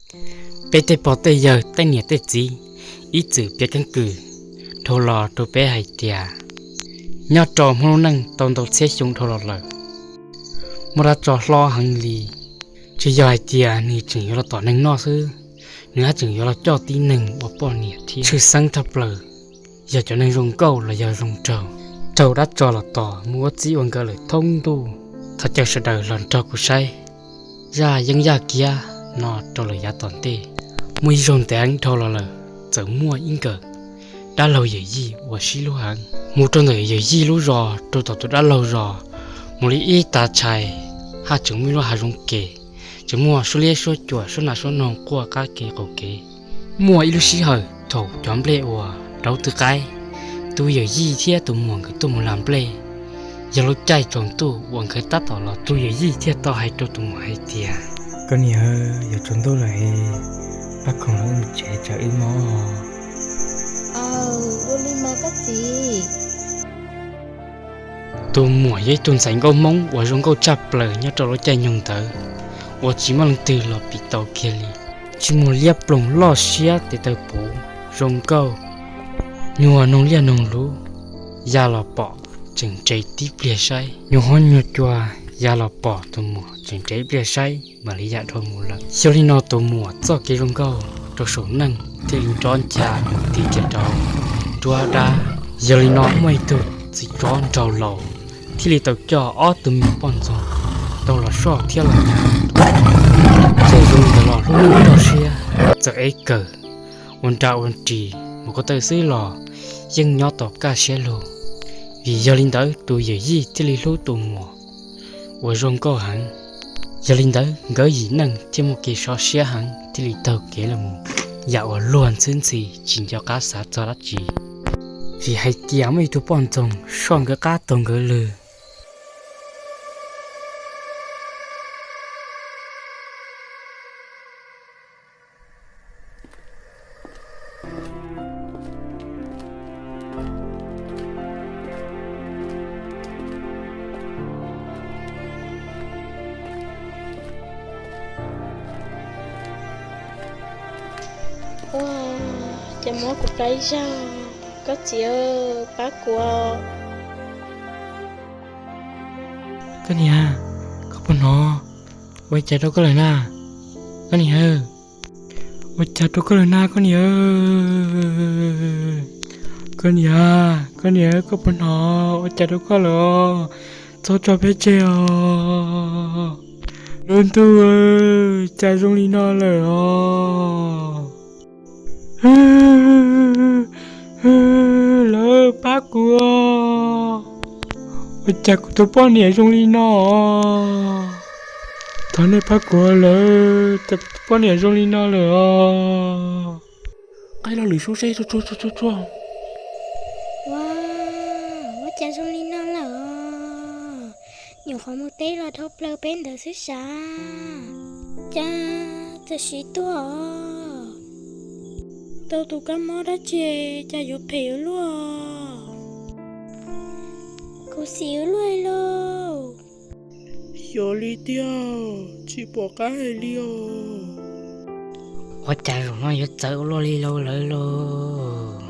Peb tej pog tej yawg tej niam tej txiv ib txwm piav keeb kwm dhau los rau peb hais tias, nyob rau hmoob lub neej tau ntau txhiab xyoo dhau los lawm, muaj dab tsov hlob heev li. Tsis yog hais tias nws tseem yuav los tom neeg noj xwb, nws haj tseem yuav los coj tib neeg ua poj niam thiab. Tshwj xeeb thaj plaws yog cov neeg zoo nkauj los yog zoo nraug, raug dab tsov los tom mus ua txij ua nkawm lawm thoob ntuj. Thov caw sawv daws los nrog kuv saib zaj yeeb yaj kiab no rau lawm yav tom ntej. Muaj ib zaug ntev heev dhau los lawm, txawm muaj ib nkawm dab laug yawm yij uas sib hlub heev mus rau ntawm yawm yij lub zos rau tom tus dab laug zos, mus li ib tag tshais haj tseem muaj ib lub hav zoov kev, tseem muaj suab liab suab cuam suab nas suab noog quaj qab kev qaum kev. Muaj ib lub sij hawm thaum cov nplej uas rauv tw qaib, tus yawm yij thiab tus muam nkawd tuaj mus lag nplej, yog lub caij tsaus ntuj uas nkawd tab tom los, tus yawm yij thiaj tau hais rau tus muam hais tias, koj niam, yuav tsaus ntuj lawm es pab khoom los wb mus tsev tsam wb mob. Ua li mas koj txiv. Tus muam yog ib tug ntxhais nkauj Hmoob uas zoo nkauj tshaj plaws nyob rau lub caij nyoog ntawd uas tsis muaj leej twg los piv tau kiag li. Tsis muaj liab ploog loj siab tes taw puv, zoo nkauj, nyuag noog liaj noog luv, ya los pom tseem nres tib pliag saib, nyuag hob nyuag cua ya los pom tus muam tseem nres ib pliag saib mam li ya dhau mus lawm. Xyov li no tus muam txoj kev zoo nkauj rau saum neej thiaj li nrov ncha mus ti kiag rau nruab dab. Yog li no muaj ib tug txiv tsov nraug laus thiaj li tau coj ob tug me nyuam poj ntxoog tau los soj thiab los nyav. Txawm zoo li ntawd los hlub hlub toj siab, txawm ev kawm ua nra ua ris mus ko taw xwb los yeej nyob tom kaj siab lug. Vim yog li ntawd tus yawm yij thiaj li hlub tus muam uas zoo nkauj heev. Yog li ntawd nkawd yim neej thiaj muaj kev sov siab heev thiaj li taug kev los mus yam uas luag ntxhwb ntxhi tsis nco qab xav txog dab tsi. Vim hais tias muaj ib tug poj ntxoog soj nkawd qab taug nkawd lw. Ua cas mob kuv plab ib zaug, koj txiv pab kuv. Koj niam, koj puas hnov? Ua cas rau koj lawm na? Koj niam, ua cas rau koj lawm na koj niam? Koj niam, koj niam, koj puas hnov? Ua cas rau koj lawm os? Txhob tso peb tseg os. Lub ntuj, cas zoo li no lawm os? Lawv pab kuv os. Ua cas kuv tus poj niam zoo li no os? Thov nej pab kuv lawm, cas kuv tus poj niam zoo li no lawm os? Qaij lo lwm sub seb tsuag tsuag tsuag tsuag. Ua, ua cas zoo li no lawm os? Nyuam qhuav mus teb los dhau plaws peb ntawd xwb sav, cas txawm siv tuag os? Tau tus kab mob dab tsi cas yuav phem ua luaj? Khuv xim ua luaj li lauj. Xyov li tiag, tsis pom qab hais li os. Ua cas zaum no yuav txawv ua luaj li lauj lawv lauj?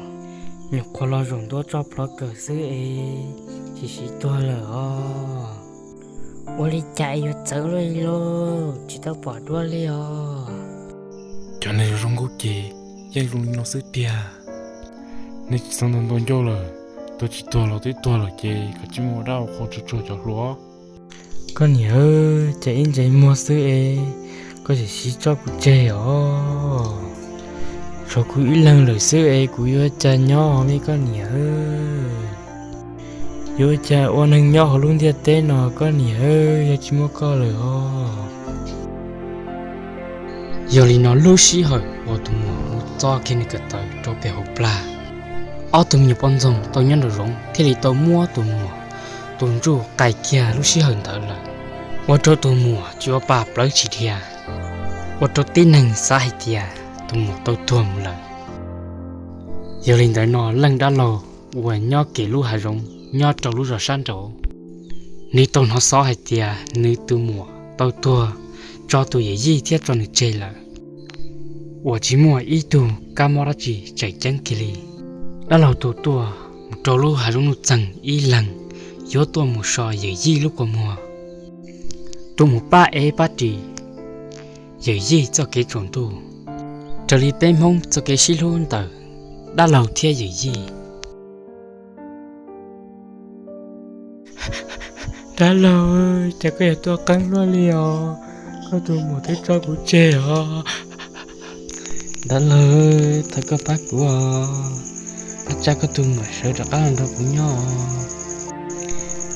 Nyuam qhuav los zaum ntua tso plhov kawm xwb es tsis siv tuag lawm os. Ua li cas es yuav txawv ua luaj li lauj, tsis tau pom duab li os. Cov neeg zoo zoo nkauj ces yeej zoo li no xwb tiag. Nej tsis txhob ntau ntau ncauj lawm, tuag tsis tuag los twb tuag lawm ces koj tsis muaj ua dab ua qhua tsuag tsuag cov hluas. Koj niam, cas ib ntsais muag xwb es koj tseem siv tso kuv tseg os? Tshuav kuv ib leeg lawm xwb es kuv yuav cas nyob li koj niam? Yuav cas ua neeg nyob hauv lub ntiaj teb no koj niam, yog tsis muaj koj lawm os? Yog li no lub sij hawm uas tus muam mus txo kiag nws ko taw rau pem hauv plag, ob tug me nyuam poj ntxoog tau nyob nraum zoov thiaj li tau muab tus muam tus ntsuj qaij kiag lub sij hawm ntawd lawm, ua rau tus muam tsis ua pa plawv tsis dhia, ua rau tib neeg xav hais tias tus muam tau tuag mus lawm. Yog li ntawd no leej dab laug uas nyob kev lub hav zoov nyob rau lub zos sab nraud, nws tau hnov xov hais tias nws tus muam tau tuag tso tus yawm yij thiab tso nws tseg lawm. uas tsis muaj ib tug kab mob dab tsi tseem ceeb kiag li. Dab laug tus tuaj mus rau lub hav zoov nuj txeeg ib leeg, yuav tuaj mus so yawm yij lub kua muag rau mus pab ev pab ris yawm yij txoj kev tsaus ntuj, raws li peb Hmoob txoj kev sib hlub ntawm dab laug thiab yawm yij. Dab laug, cas koj yuav tuaj qeeb luaj li os? Koj tus muam twb tso kuv tseg os. Dab laug, thov koj pab kuv os, pab tsa koj tus muam sawv rov qab los nrog kuv nyob os,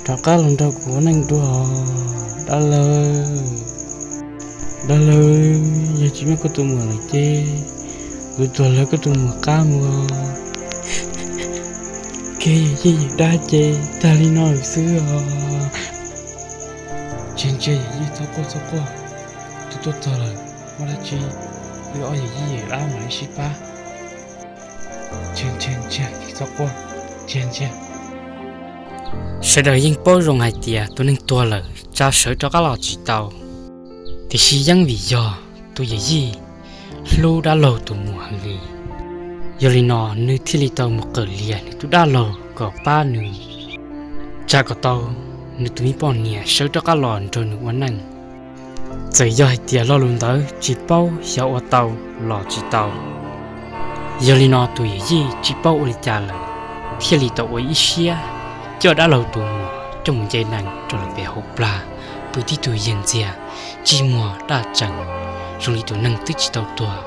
rov qab los nrog kuv ua neej dua os dab laug. Dab laug, yog tsis muaj koj tus muam lawm ces kuv tuag lawv koj tus muam qab mus. Kev yij yawm dab ces tag li no lawm xwb os. Ntsia ntsia yawm yij txhob quaj txhob quaj, twb tuaj txog lawm, muaj dab tsi wb ob yawm yij yawm dab mam li sib pab. Ntsia ntsia ntsia, txhob quaj, ntsia ntsia. Sawv daws yeej paub zoo hais tias tus neeg tuag lawm tsa sawv rov qab los tsis tau, tiam sis yeej vim yog tus yawm yij hlub dab laug tus muam heev li. Yog li no nws thiaj li tau mus qawm lias nws tus dab laug kom pab nws tsa kom tau nws tus me poj niam sawv rov qab los nrog nws ua neej. Txawm yog hais tias lo lus ntawd tsis paub xyov ua tau los tsis tau, yog li no tus yawm yij tsis paub ua li cas lawm, thiaj li tau ua ib siab coj dab laug tus muam coj mus nce nees rau lawm pem hauv plag, pw tib tug yag ntxiag, ntsej muag daj tsees, zoo li tus neeg twb tsis tau tuag.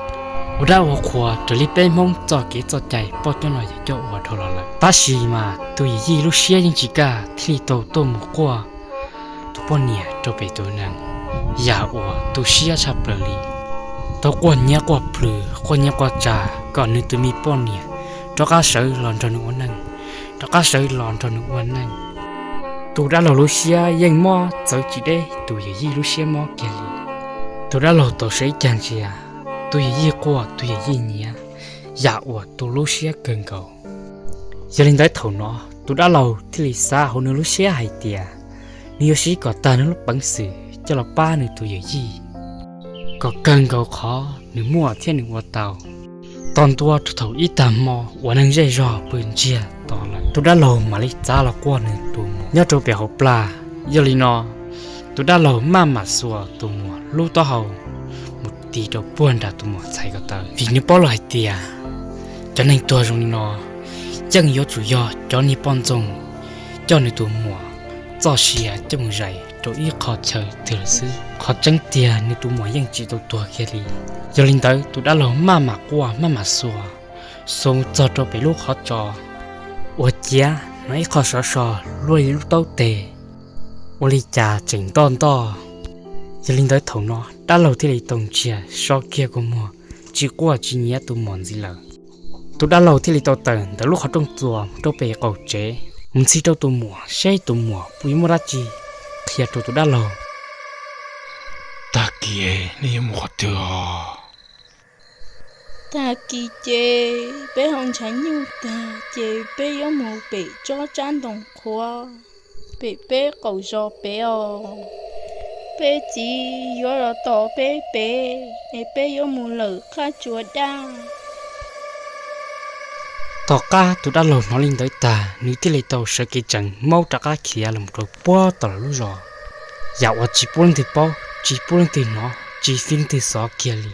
Ua dab ua qhua raws li peb Hmoob txoj kev txoj cai poj coob no yog coj ua dhau los lawm. Tab sis mas tus yawm yij lub siab yeej tsis kaj thiaj li tau tuaj mus quaj tus poj niam rau pem tus nees, yam uas tu siab tshaj plaws li. Tau quaj nyiav quaj plhws quaj nyiav quaj tsa kom nws tus me poj niam rov qab sawv los nrog nws ua neej, rov qab sawv los nrog nws ua neej. Tus dab laug lub siab yeej mob txawv tsis deb tus yawm yij lub siab mob kiag li. Tus dab laug tau sawv ib cag ntsia, tus yawm yij quaj tus yawm yij nyiav, yam uas tu lub siab kawg nkaus. Yog li ntawd thaum no tus dab laug thiaj li xav hauv nws lub siab hais tias nws yuav sib kom tag nws lub peev xwm coj los pab nws tus yawm yij kom kawg nkaus qhov nws muaj thiab nws ua tau. Tos ntua rau thaum ib tag hmo uas neeg zej zog pw ntsiag to lawm, tus dab laug mam li txav los quaj nws tus muam nyob rau pem hauv plag. Yog li no tus dab laug maj mam xuas tus muam lub taub hau mus tis rau puag nram tus muam txhais ko taw, vim nws paub lawm hais tias cov neeg tuag zoo li no yeej yuav tsum yog cov niag poj ntxoog coj nws tus muam txoj sia coj mus zais rau ib qho chaw twg lawm xwb. Qhov tseeb tiag nws tus muam yeej tsis tau tuag kiag li. Yog li ntawd tus dab laug maj mam quaj maj mam xuas, xuas mus txog rau pem lub qhov tso, ua ciav hnov ib qho sov so luaj li lub taub teg, ua li cas tseem ntoj ntoj. Yog li ntawd thaum no dab laug thiaj li tau ntsiag so kiag kua muag, tsis quaj tsis nyiav tus muam ntxiv lawm. Tus dab laug thiaj li tau tawm ntawm lub qhov rooj txuas rau pem qaum tsev, mus ntxhi rau tus muam seb tus muam puas yuav muaj dab tsi qhia rau tus dab laug. Tag kis nej yuav mus qhov twg os? Tag kis ces peb haus ntshav nyuj tag ces peb yuav mus pem tsob tsab ntoo qhuav pem peb qaum zos pem os. Peb txiv yuav los tos peb pem es peb yuav mus lawm qab tsuas daj. Tom qab tus dab laug hnov li ntawd tag, nws thiaj li tau sawv kev tsees maub rov qab khiav los rau puag tom lawv lub zos, yam uas tsis pub leej twg paub, tsis pub leej twg hnov, tsis pub leej twg xov kiag li.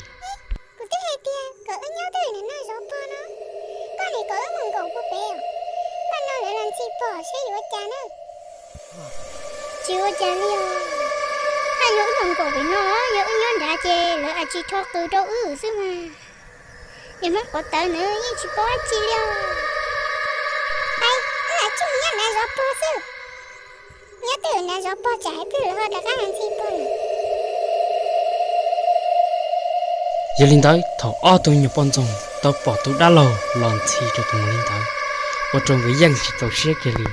Kuv twb hais tias kom wb nyob twj ywm ntawm no zov pog no, koj nim kom wb mus nkaum puag pem os. Koj no lawv los ntxhi pog seb yuav ua cas na. Tsis ua cas li os. Haj yog wb mus nkaum pem no, yog wb nyob nrad ces lawv tsis rho qws rau wb xwb mas. Niag Hmoob quav tawv ntawd yeej tsis paub dab tsi li os. Hais, wb lam tsuj mus nyob nrad zov pog xwb. Nyob twj ywm nrad zov pog tsam hais plig lawv ho rov qab los ntxhi pog lawm. Yog li ntawd thaum ob tug me nyuam poj ntxoog tau pom tus dab laug los ntxhi rau tus muam li ntawd, ua rau nkawd yeej tsis txaus siab kiag li.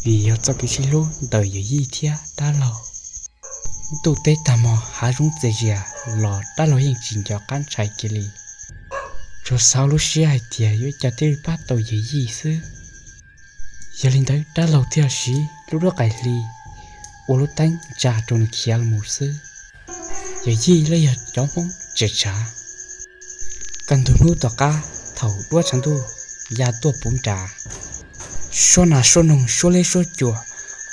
Vim yog txoj kev sib hlub ntawm yawm yij thiab dab laug, ntuj teb tag hmo hav zoov txias zi as los dab laug yeej tsis nco qab ntshai kiag li. Tsuas xav lub siab hais tias yuav ua cas thiaj li pab tau yawm yij xwb. Yog li ntawd dab laug thiaj siv lub lub qais hli ua lub teeb tsa rau nws khiav los mus xwb. Yawm yij los yog cov Hmoob tseem tshav, kaj ntug hnub tom qab thaum duab tshav ntuj ya tuaj puv nras, suab nas suab noog suab liab suab cuam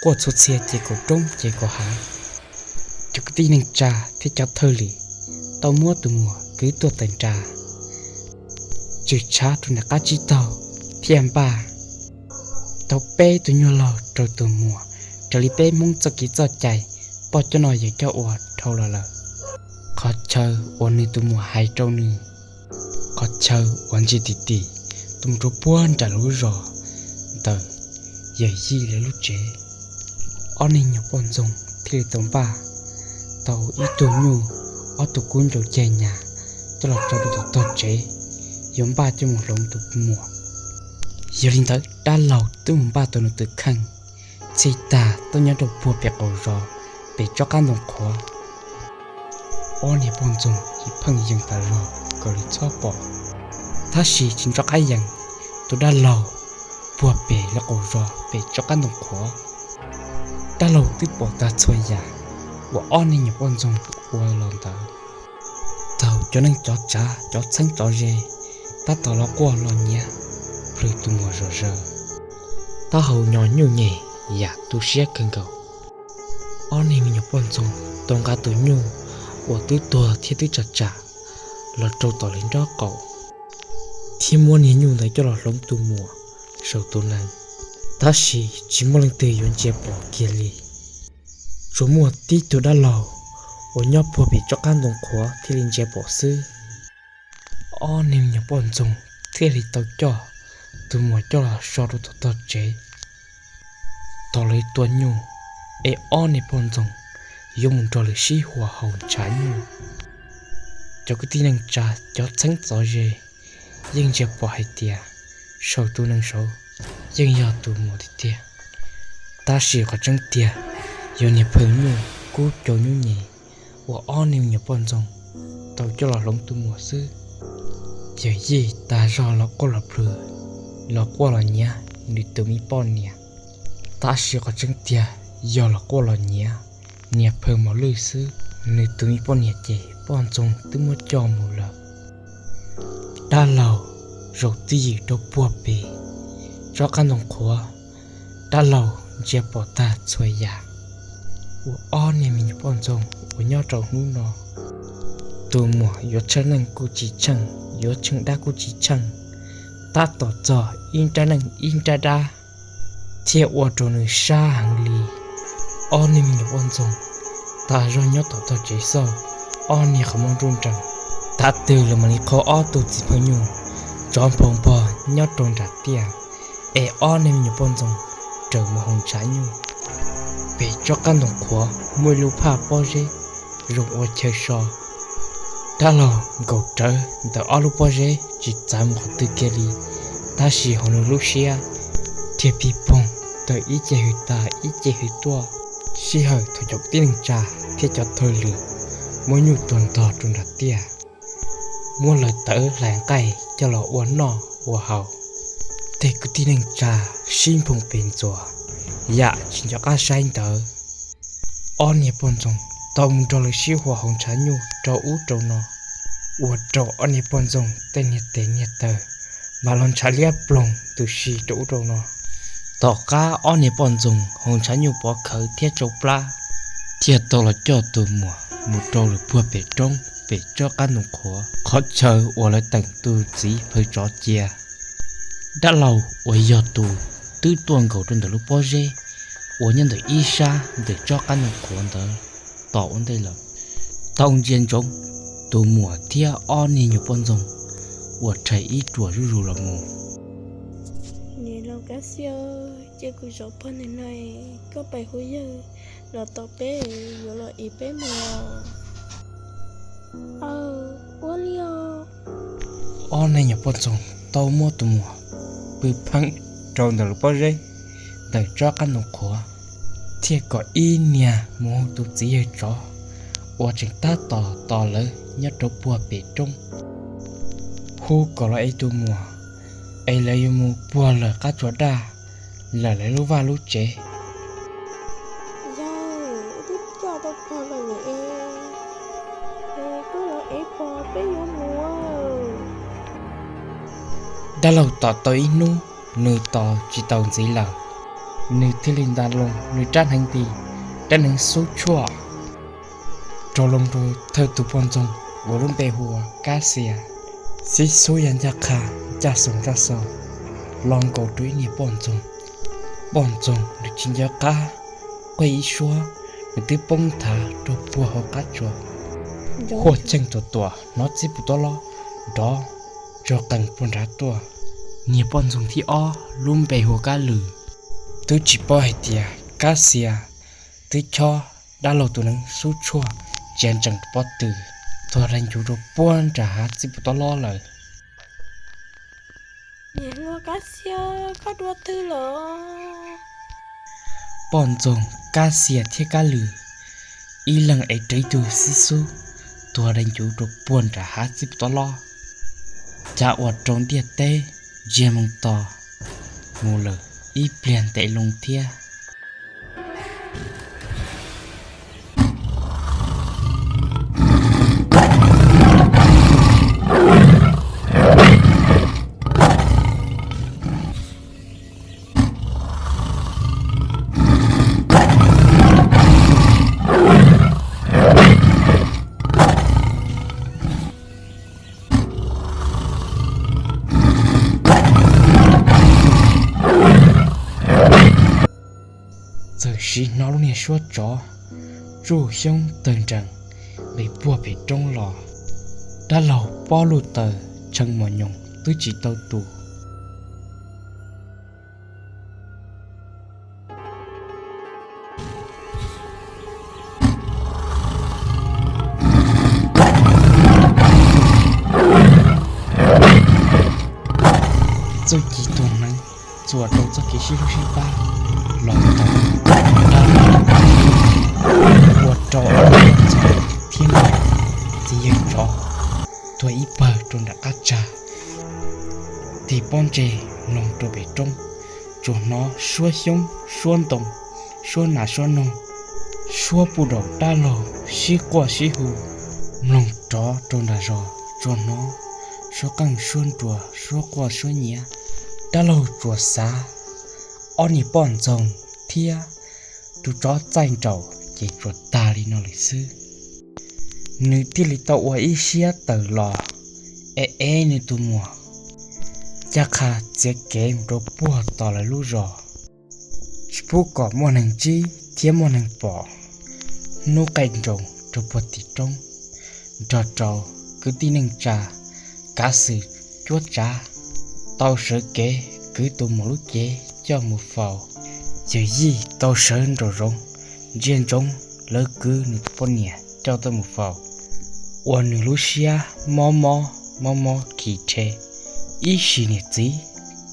quaj txhua txhia ces kaum roob ces kaum hav. Cov kwv tij neej tsa thiab cov thawj lwm tau muab tus muam kwv tuaj tawm nras, tseem tshav rau nram qab tsib taug thiaj npaj tau peb tug nyuj laug rau tus muam raws li peb Hmoob txoj kev txoj cai poj coj noj yawm coj ua dhau los lawm. Qhov chaw uas nws tus muam hais rau nws, qhov chaw uas ntsia tim tim tuaj mus rau puag nram lub zos ntawm yawm yij lawv lub tsev. Ob niag me nyuam poj ntxoog thiaj li tau npaj tau ib tug nyuj, ob tug kub ncau cag nyas coj los tso rau tom tog tsev, yuav npaj coj mus hloov tus muam. Yog li ntawd dab laug twb mus npaj tau nws tus kheej txhij tag tuaj nyob rau puag pem qaum zos pem tsob qab ntoo qhuav. Ob niag poj ntxoog ib pheej yees tas zog kom lawv txhob pom, tab sis tsis nco qab yees, tus dab laug puag pem lawv qaum zos pem tsob qab ntoo qhuav. Dab laug twb pom tag txhua yam uas ob niag me nyuam poj ntxoog ua los ntawd. Thaum cov neej cov tsav cov txheeb txov ze tab tom los quaj los nyiav plhws tus muam zom zaws, taub hau nyo nyuj nyem yam tu siab kawg nkaus. Ob niag me nyuam poj ntxoog tau nqa tus nyuj uas twb tuag thiab twb tsam tsam los rau tom lawv nraub qaum, thiab muab niag nyuj ntawd coj los hloov tus muam saum tus nees, tab sis tsis muaj leej twg yuav ntsia pom kiag li. Tsuas muaj tib tug dab laug uas nyob puag pem tsob qab ntoo qhuav thiaj li ntsia pom xwb. Ob niag me nyuam poj ntxoog thiaj li tau coj tus muam coj los so rau tom tog tsev. Thaum lawv tua nyuj, es ob niag poj ntxoog yuav mus nrog lawv sib huas haus ntshav nyuj. Cov kwv tij neej tsa cov txheeb txov ze yeej ntsia pom hais tias saum tus nees saud yeej yog tus muam tiag tiag, tab sis qhov tseeb tiag yog niag phaw nyuj kub cau nyuj nyem uas ob niag me nyuam poj ntxoog tau coj los hloov tus muam xwb. Yawm yij tas zog los quaj los plhws, los quaj los nyiav nws tus me poj niam, tab sis qhov tseeb tiag yog los quaj los nyiav niag phaw mos lwj xwb. Nws tus me poj niam ces poj ntxoog twb muab coj mus lawm. Dab laug zaum twj ywm rau puag pem tsob qab ntoo qhuav, dab laug ntsia pom tag txhua yam uas ob niag me nyuam poj ntxoog uas nyob rau hnub no. Tus muam yuav tsheej neej kuj tsis tsheej, yuav tsheej dab kuj tsis tsheej, tab tom txog ib nrab neej ib nrab dab, thiaj ua rau nws sab heev li. Ob niag me nyuam poj ntxoog tas zog nyob tom tog tsev xauj, ob niag qhov muag nruj nrees, tav twg los mam li qhau ob tug txiv phaw nyuj tsov nphau npog nyob rau nram tiaj, es ob niag me nyuam poj ntxoog raws mus haus ntshav nyuj. Pem tsob qab ntoo qhuav muaj ib lub phaj pob zeb zoo ua chaw so. Dab laug nkaum rawv ntawm ob lub pob zeb tsis txav mus qhov twg kiag li, tab sis hauv nws lub siab thiaj pib poog tawm ib ce hws tas ib ce hws tuaj. Sij hawm thaum cov kwv tij neej tsa thiab cov thawj lwm muab nyuj tuag ntog rau nram tiaj, muab lawv tawv hlais nqaij coj los ua noj ua haus, tej kwv tij neej tsa sib nphoo pes ntxuas yam tsis nco qab saib ntawd. Ob niag poj ntxoog tau mus nrog lawv sib huas haus ntshav nyuj rau ub rau no, ua rau ob niag poj ntxoog tej niag tes niag taw mas los ntshav liab ploog tu si rau ub rau no. Tom qab ob niag poj ntxoog haus ntshav nyuj pov khawv thiab tsau plab, thiaj tau los coj tus muam mus rau lawm puag pem roob pem tsob qab ntoo qhuav, qhov chaw uas lawv teem tus txiv phaw tsov cia. Dab laug uas yog tus twb tuaj nkaum rau ntawm lub pob zeb uas nyob ntawm ib sab ntawm tsob qab ntoo qhuav ntawd tom ua ntej lawm, tau ntsia ntsoov tus muam thiab ob niag nyuam poj ntxoog uas rhais ib ruam zuj zus los mus. Niam laus Kab Xia, cia kuv zov pog ntawm no, koj pais hu yawg los tos peb, yuav los ev peb mus. Aw, ua li os. Ob niag nyuam poj ntxoog tau muab tus muam pw pheej rau ntawm lub pob zeb ntawm tsob qab ntoo qhuav, thiaj kom ib niag mus hu tus txiv yawg tsov uas tseem tab tom tos lawv nyob rau puag pem roob, hu kom los ev tus muam, es lawv yuav mus puag lawm qab tsuas daj, lawm lawv lub vaj lub tsev. Yawg, Ua li es, es koj los ev pog peb yuav mus. Dab laug tos tau ib hnub, nws tos tsis tau ntxiv lawm, nws thiaj li nta loo nws rab hneev nti, rab hneev xub tshuaj rau loo rau thawj tus poj ntxoog uas lub npe hu ua Kab Xias. Xib xub yog ncaj qha ncaj xoo ncaj xo los nkaus rau ib niag poj ntxoog. Poj ntxoog nws tsis nco qab, quaj ib suab, nws twb poob nthav rau puag hauv qab tsuas. Huaj cheej tuam tuam hnov txij puag tob lob nrov tsoo qees puag nrad tuaj. Niag poj ntxoog thib ob lub npe hu ua Kab Lwm, twb tsis paub hais tias Kab Xias twb chob dab laug tus hneev xub tshuaj ntsia ntsees rau pob tw, tuag dai ncuv rau puag nram hav txij puag tob lob lawm. Niam hluas Kab Xias, koj dua twg lawm? Poj ntxoog Kab Xias thiab Kab Lwm ib leeg ev rau ib tug xib xub tuag dai ncuv rau puag nram hav txij puag tob lob. Cas ua rau ntiaj teb ntsiag moo to mus lawm ib pliag ntev loo thiab. Txawm siv hnov lub niag suab tsov tsuj xyoob tawg nrees nqis puag pem roob los, dab laug pob luj taws tshee mos nyoos twb tsis tau tus. Txuj ci tuag hneev txuas rau txoj kev sib hlub sib pab los tau, dab laug ua rau ob tug poj ntxoog thiab niag txiv yawg tsov tuag ib pawg rau nram qab tsag. Tig pob ntseg mloog rau pem roob, tsuas hnov suab xyoob suab ntoo, suab nas suab noog, suab puj daum dab laug sib quaj sib hu. Mloog rov rau nram zos tsuas hnov suab qeej suab nruas suab quaj suab nyiav. Dab laug tsuas xav ob niag poj ntxoog thiab tus tsov txaij nraum ces tsuas tag li no lawm xwb. Nws thiaj li tau ua ib siab tawm los ev ev nws tus muam, ncaj qha txiav kev mus rau puag tom lawv lub zos, tsis pub kom muaj neeg ntsib thiab muaj neeg pom. Hnub qaij nroos rau puag tim roob, nrog rau kwv tij neej tsa, kav xwm cuab tsav tau sawv kev kwv tus muam lub cev coj mus faus. Yawm yij tau sawv nraum zoov ntsia ntsoov lawv kwv nws tus poj niam coj tuaj mus faus, ua nws lub siab mob mob mob mob khi rhe. Ib sim niam txiv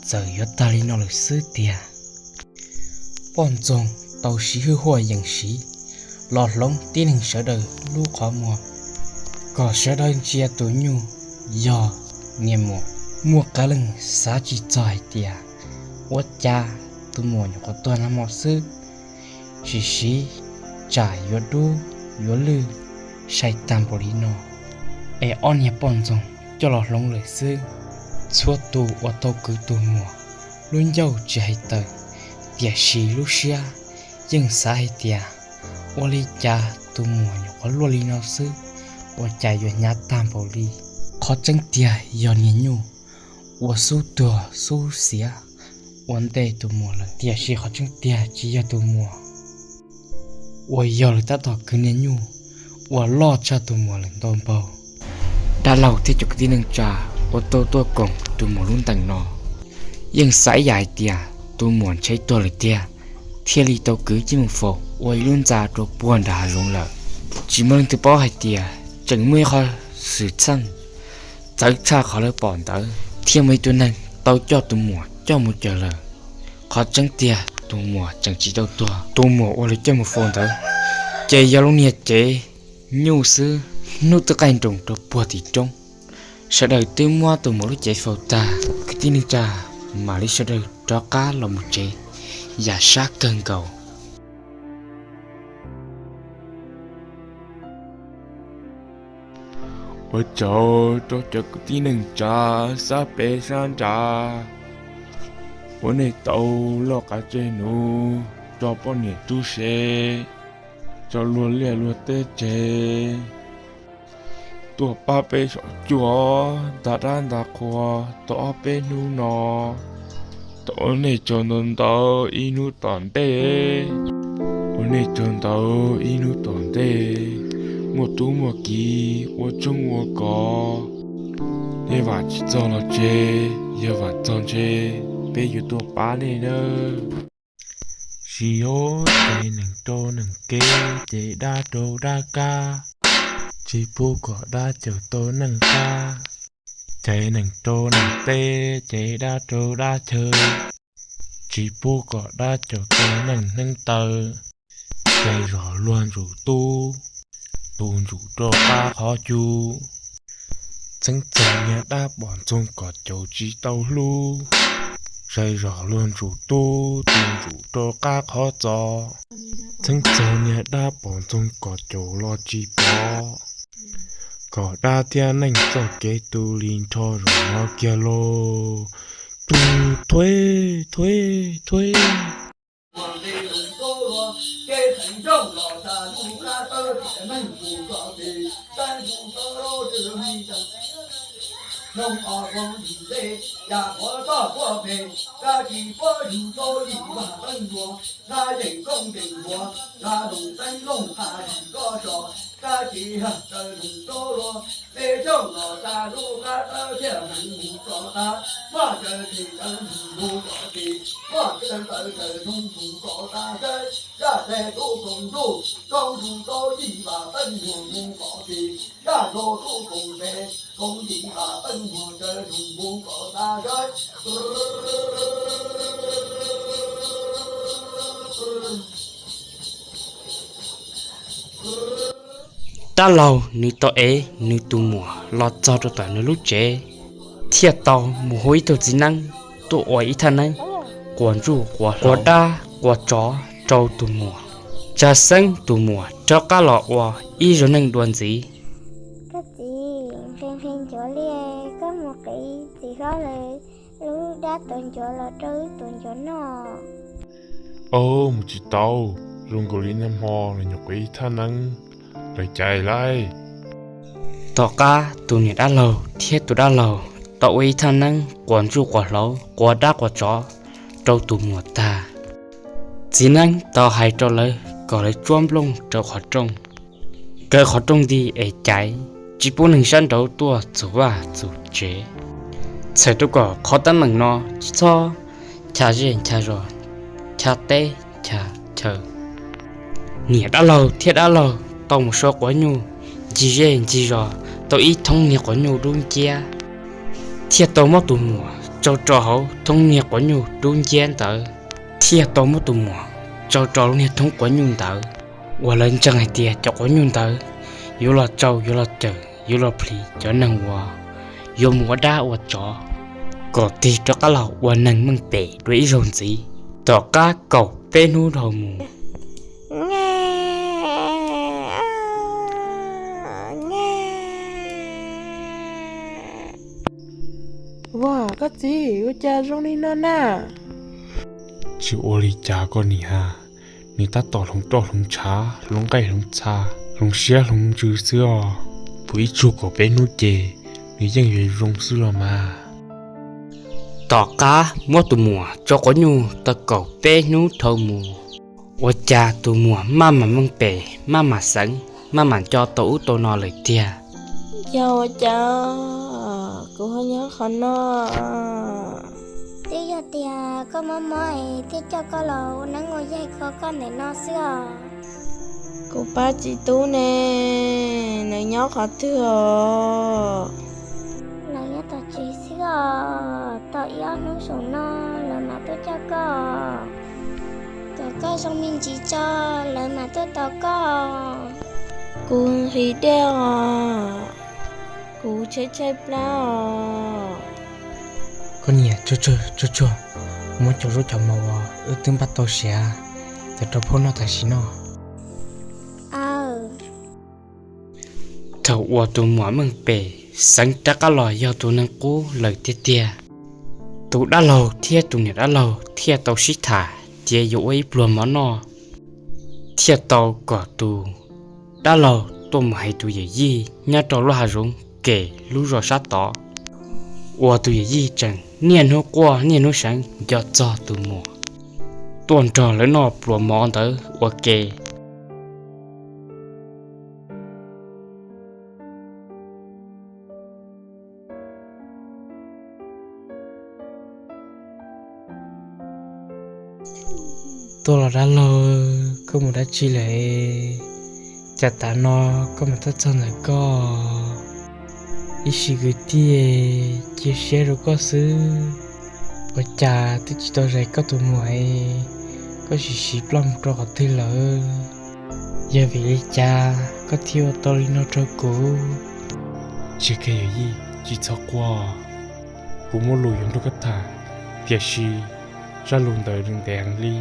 txawm yuav tag li no lawm xwb tiag. Poj ntxoog tau siv hwj huaj yees siv los hloov tib neeg sawv daws lub qhov muag kom sawv daws ntsia tus nyuj yog niag muam. Muaj qee leej xav tsis txog hais tias ua cas tus muam nyuam qhuav tuag nag hmo xwb, sim siv tsam yuav dub yuav lwj sai tag npaum li no, es ob niag poj ntxoog coj los hloov lawm xwb. Txhua tus uas tau kwv tus muam lub ncauj tsis hais tawm, tiam sis lub siab yeej xav hais tias ua li cas tus muam nyuam qhuav luaj li no xwb, ua cas yuav hnyav tag npaum li. Qhov tseeb tiag yog niag nyuj uas xub tuag xub xiav ua ntej tus muam lawm, tiam sis qhov tseeb tiag tsis yog tus muam, uas yog lawv tab tom kwv niag nyuj uas loj tshaj tus muam lawm ntau npaug. Dab laug thiab cov kwv tij neej tsa uas tau tuaj koom tus muam lub ntees no yeej xav ib yam hais tias tus muam ntshe tuag lawm tiag, thiaj li tau kwv coj mus faus ua ib lub ntxa rau puag nram hav zoov lawm. Tsis muaj leej twg paub hais tias tseem muaj ib qho xwm txheej txawv tshaj qhov lawv pom ntawd, thiaj muaj ib tug neeg tau coj tus muam coj mus cuag lawm. Qhov tseeb tiag tus muam tseem tsis tau tuag, tus muam uas lawv coj mus faus ntawd ces yog lub niag cev nyuj xwb. Hnub twb qaij nroos rau puag tim roob, sawv daws twb muab tus muam lub cev faus tag, kwv tij neej tsa mam li sawv daws rov qab los mus tsev yam sab kawg nkaus. Ua tsaug rau cov kwv tij neej tsa sab pem sab nrad uas nej tau loj qav tseg nuv rau poj niam tub se, rau luag liaj luag teb tseg tuaj pab peb saum cuaj ntag dab ntag qhua tau ob peb hnub no. Tau ua nej tsaug ntau ntau ib hnub tom ntej, ua nej tsaug ntau ib hnub tom ntej, muaj tub muaj kiv ua tshoob ua kos. Nej vam tsis txog los tseg, yog vam txog ntshe peb yuav tuaj pab nej nawb. Tsis yog ces neeg rau neeg kev ces dab rau dab kab, tsis pub kom dab cawm tau neeg qab. Ces neeg rau neeg teb ces dab rau dab chaw, tsis pub kom dab cawm tau neeg hneev taw. Ces zog luag ntsum tub, tus ntsum rau qab qhov cu, txheeb txog niag dab pom ntxoog kom caum tsis tau hlub. Zais zog luag ntsum tub, tus ntsum rau qab qhov txos, txheeb txog niag dab pom ntxoog kom caum los tsis pom. Kom dab thiab neeg txoj kev tu li nrho zaum no kiag lauj. Tus thuav thuav thuav. Dab laug nws tau ev nws tus muam los txog rau tom nws lub tsev, thiaj tau mus hu ib tug txiv neeb tuaj ua ib thaj neeb quas ntsuj quas dab quas tsov rau tus muam, tsa xeeb tus muam rov qab los ua ib zaug neeg dua ntxiv. Koj txiv, nqhis nqhis ncuav li, koj mus qiv txiv hlob lawv lub dab tuav ncuav los rau wb tuav ncuav noj. Au, mus tsis tau, zoo nkaus li niaj hmo los nyuam qhuav ib thaj neeb lawm cas lauj. Tom qab tus niam dab laug thiab tus dab laug tau ua ib thaj neeb quas ntsuj quas hlauv quas dab quas tsov rau tus muam tag, txiv neeb tau hais rau lawv kom lawv tsuab nplooj rau qhov rooj, kaw qhov rooj nti es caiv, tsis pub neeg sab nraud tuaj txug vaj txug tsev. Txhawm rau kom qhov teeb meem no tsis txhob chav zej chav zos, chav teb chav chaw. Niam dab laug thiab dab laug tau mus so quav nyuj ncig zej ncig zos tau ib thoob niag quav nyuj dub nciab, thiaj tau muab tus muam tsau rau hauv thoob niag quav nyuj dub nciab ntawd, thiaj tau muab tus muam tsau rau lub niag thoob quav nyuj ntawd, uas lawv ntseeg hais tias cov quav nyuj ntawd yuav los tsau yuav los cawm yuav los plhis cov neeg uas yuav mus ua dab ua tsov, kom tig rov qab los ua neeg meej pem dua ib zaug ntxiv. Tom qab kaum peb hnub dhau mus, Ua koj txiv, ua cas zoo li no na? Tsis ua li cas koj niam, nws tab tom hloov roj hloov tshav hloov nqaij hloov txha hloov siab hloov ntsws xwb os. Puag ib tsug kaum peb hnub ces nws yeej yuav zoo xwb los mas. Tom qab muab tus muam tsau quav nyuj tau kaum peb hnub dhau mus, ua cas tus muam maj mam meej pem maj mam xeev maj mam nco tau ub tau no lawm tiag. Yog ua cas kuv ho nyob qhov no? Twb yog tias koj mob mob es thiaj coj koj los ua neeb ua yaig kho koj ntawm no xwb os. Kuv pab txiv tub ne, nws nyob qhov twg os? Lawv nyob tom tsev xwb os, tos ib ob hnub saum no lawv mam tuaj coj koj. Kom koj zoo me ntsis tso, lawv mam tuaj tos koj. Kuv nqhis dej os, kuv tshaib tshaib plab os. Koj niam, tsuag tsuag tsuag tsuag, muab cov zaub cov mov uas wb twb npaj tau siav coj rau phauj noj tam sim no. Aw. Thaum uas tus muam Meej Pem xeev rov qab los yog tus neeg qub lawm tiag tiag, tus dab laug thiab tus niam dab laug thiaj tau sib tham tias yuav ua ib pluag mov noj, thiaj tau kom tus dab laug tuaj mus hais tus yawm yij nyob rau lub hav zoov kem lub zos sab tod, uas tus yawm yij tseem niaj hnub quaj niaj hnub seev nco txog tus muam, tuaj nrog lawv noj pluas mov ntawd ua ke. Tuaj los dab laug, koj mus dab tsi lawm? Cas tav no koj mus tuaj txog ntawm koj? Ib sim kwv tij cia siab rau koj xwb, ua cas twb tsis tau zais koj tus muam, koj sim siv ploj mus rau qhov twg lawm? Yog vim li cas koj thiaj ua tau li no rau kuv? Tsis kheev yawm yij, tsis txhob quaj, kuv muaj lus yuav nrog koj tham, tiam sis zaj lus ntawd ntev heev li.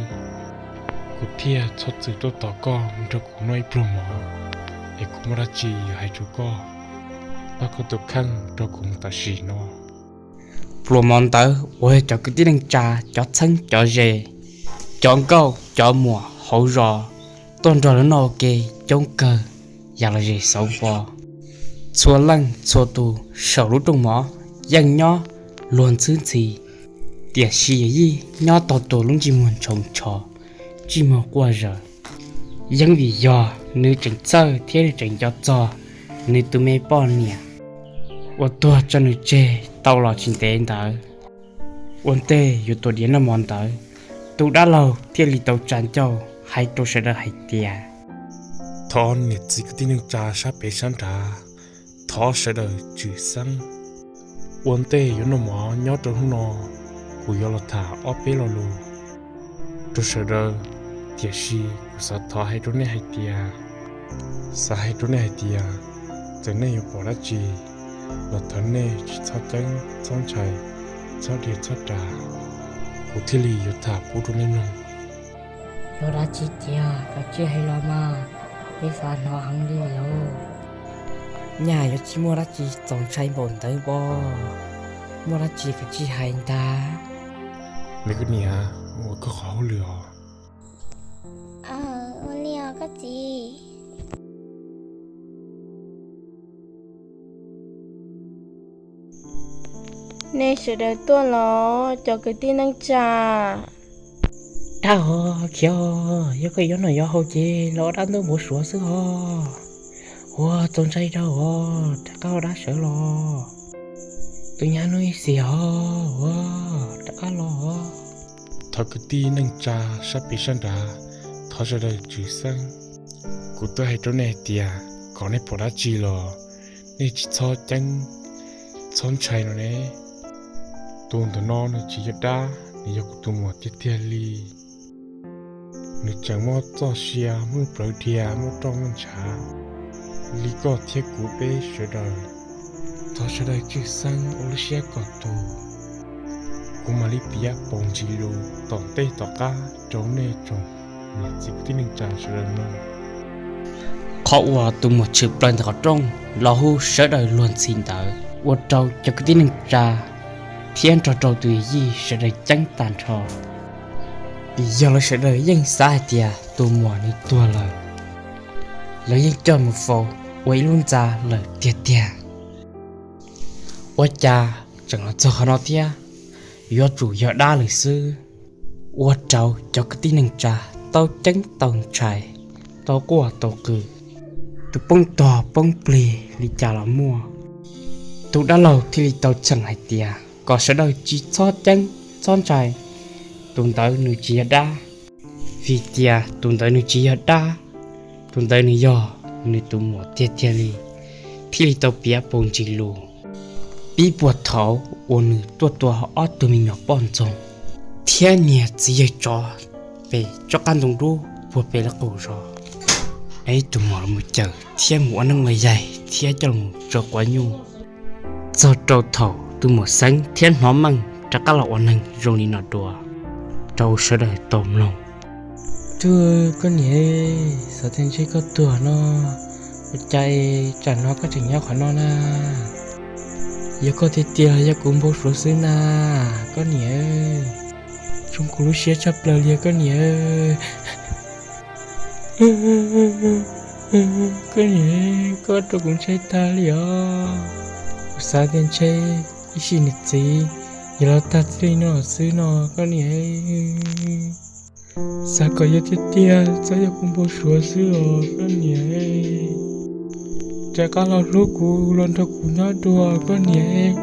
Kuv thiaj txhob txwm tuaj tos koj nrog kuv noj ib pluag mov, es kuv muaj dab tsi yuav hais rau koj, pab koj tus kheej rau kuv mus tam sim no. Pluas mov ntawd uas yog cov kwv tij neej tsa, cov txheeb cov ze, cov nkauj cov muam hauv zos tuaj nrog lawv noj ua ke coob kawg, yam los zes xauv npo. Txhua leej txhua tus saum lub rooj mov yeej nyob luag ntxhwb ntxhi, tiam sis yawm yij nyob tau tus lub ntsej muag ntshaus ntsho, ntsej muag quaj zaws. Yeej vim yog nws tseem txhawj thiab nws tseem nco txog nws tus me poj niam uas tuag tso nws tseg tau los tsis ntev ntawd. Ua ntej yuav tuav diav noj mov ntawd, tus dab laug thiaj li tau tsa ncauj hais rau sawv daws hais tias, thov niam txiv kwv tij neej tsa sab pem sab nrad, thov sawv daws tsom xeeb. Ua ntej yuav noj mov nyob rau hnub no, kuv yuav los tham ob peb lo lus rau sawv daws, tiam sis kuv xav thov hais rau nej hais tias, xav hais rau nej hais tias, txawm nej yuav pom dab tsi los thov nej tsis txhob ceeb txhob ntshai, txhob diav txhob ras, kuv thiaj li yuav tham pub rau nej mloog. Yog dab tsi tiag koj cia hais los mas, peb xav hnov heev li lauj. Nyaj yuav tsis muaj dab tsi txaus ntshai npaum ntawd pob, muaj dab tsi koj cia hais ntag. Me koj niam, ua koj qhov hauj lwm os. Ua li os koj txiv. Nej sawv daws tuaj los cov kwv tij neej tsa. Dab os, khiav os, yog koj yuav noj yuav haus ces los dab ntuj npuav suav xwb os. Ua txaus ntshai rau os, rov qab ua dab sawv los. Tus nyab hnub ib xis os, ua rov qab los os. Thov kwv tij neej tsa sab pem sab nrad, thov sawv daws tsom xeeb. Kuv twb hais rau nej hais tias kom nej pom dab tsi los nej tsis txhob ceeb txhob ntshai no ne. Tus ntawm no nws tsis yog dab, nws yog kuv tus muam tiag tiag li. Nws tseem muaj txoj sia muaj plawv dhia muaj roj muaj ntshav li koj thiab kuv peb sawv daws. Thov sawv daws tsom xeeb ua lub siab kom tus, kuv mam li piav paus ntsis lus tom ntej tom qab rau nej tsoom niam txiv kwv tij neej tsa sawv daws mloog. Qhov uas tus muam tshwm plaws ntawm qhov rooj los hu sawv daws luag ntxhi ntawd ua rau cov kwv tij neej tsa thiab nrog rau tus yawm yij sawv daws ceeb tag nrho. Vim yog lawv sawv daws yeej xav hais tias tus muam nws tuag lawm, lawv yeej coj mus faus ua ib lub ntxa lawm tiag tiag. Ua cas tseem los txog qhov no thiab, yuav tsum yog dab lawm xwb. Ua rau cov kwv tij neej tsa tau ceeb tau ntshai, tau quaj tau qw, tus poob tog poob plig li cas los muaj. Tus dab laug thiaj li tau cheem hais tias kom sawv daws tsis txhob ceeb txhob ntshai, tus ntawd nws tsis yog dab. Vim tias tus ntawd nws tsis yog dab, tus ntawd nws yog nws tus muam tiag tiag li, thiaj li tau piav paus ntsis lus pib puag thaum uas nws tuaj tua ob tug me nyuam poj ntxoog thiab niag txiv yawg tsov pem tsob qab ntoo dub puag pem lawv qaum zos. Ib tus muam los mus cawm thiab mus ua neeb ua yaig thiab coj los tso quav nyuj, txog rau thaum tus muam xeeb thiab hnov meej rov qab los ua neeg zoo li no dua rau sawv daws tau mloog. Tub, koj niam, xav tias ntshe koj tuag no, Ua cas tsam no koj tseem nyob qhov no na? Yog koj tiag tiag los yog kuv npau suav xwb na, koj niam? Zoo kuv lub siab tshaj plaws li os koj niam. Koj niam, koj rau kuv ntshai tag li os. Kuv xav tias ntshe ib sim niam txiv yuav los tag txij li no xwb no koj niam. Xav kom yog tiag tiag txhob yog kuv npau suav xwb os koj niam. Rov qab los hlub kuv los nrog kuv nyob dua koj niam.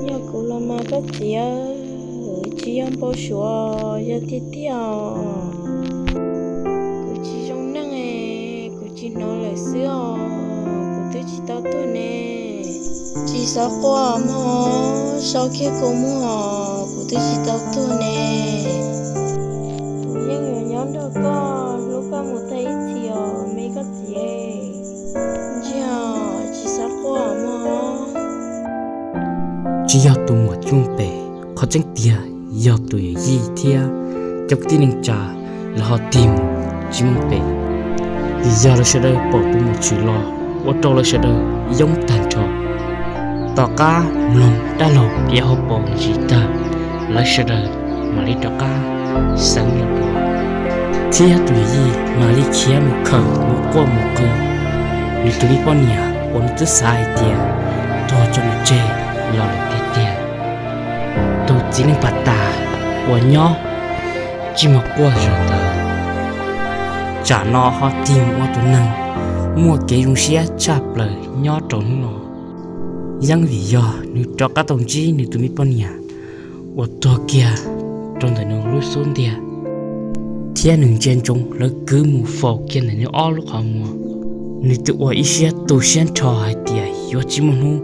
Yog kuv los mas koj txiv, tsis yog npau suav, yog tiag tiag os. Kuv tsis zoo neej, kuv tsis hnov lawm xwb os, kuv twb tsis tau tuag ne. Tsis txhob quaj mog, so kiag kuv mus os, kuv twb tsis tau tuag ne. Kuv yeej yuav nyob nrog koj, hlub koj mus tag ib txhis os me koj txiv. Ntsia, tsis txhob quaj mog. Tsis yog tus muam tsis muaj pem, qhov tseeb tiag yog tus yawm yij thiab cov kwv tij neej tsa lawv ho tig mus tsis muaj pem. Vim yog lawv sawv daws pom tus muam tshwm los ua rau lawv sawv daws yoob tag nrho. Tom qab mloog dab laug iav hauv paus ntsis tag, lawv sawv daws mam li rov qab xeev los dua, thiab tus yawm yij mam li khiav mus khawm mus quaj mus qw nws tus me poj niam uas nws twb xav hais tias tuag tso nws tseg los lawm tiag tiag. Tus txiv neej pas tas uas nyob tsis mus quaj zog ntawd, tsam no ho tig mus ua tus neeg muaj kev zoo siab tshaj plaws nyob rau hnub no. Yeej vim yog nws rov qab tau ntsib nws tus me poj niam uas tuag kiag rau ntawm nws lub xub ntiag, thiab nws ntsia ntsoov lawv kwv mus faus kiag ntawm nws ob lub qhov muag. Nws twb ua ib siab tu siab nrho hais tias yuav tsis muaj hnub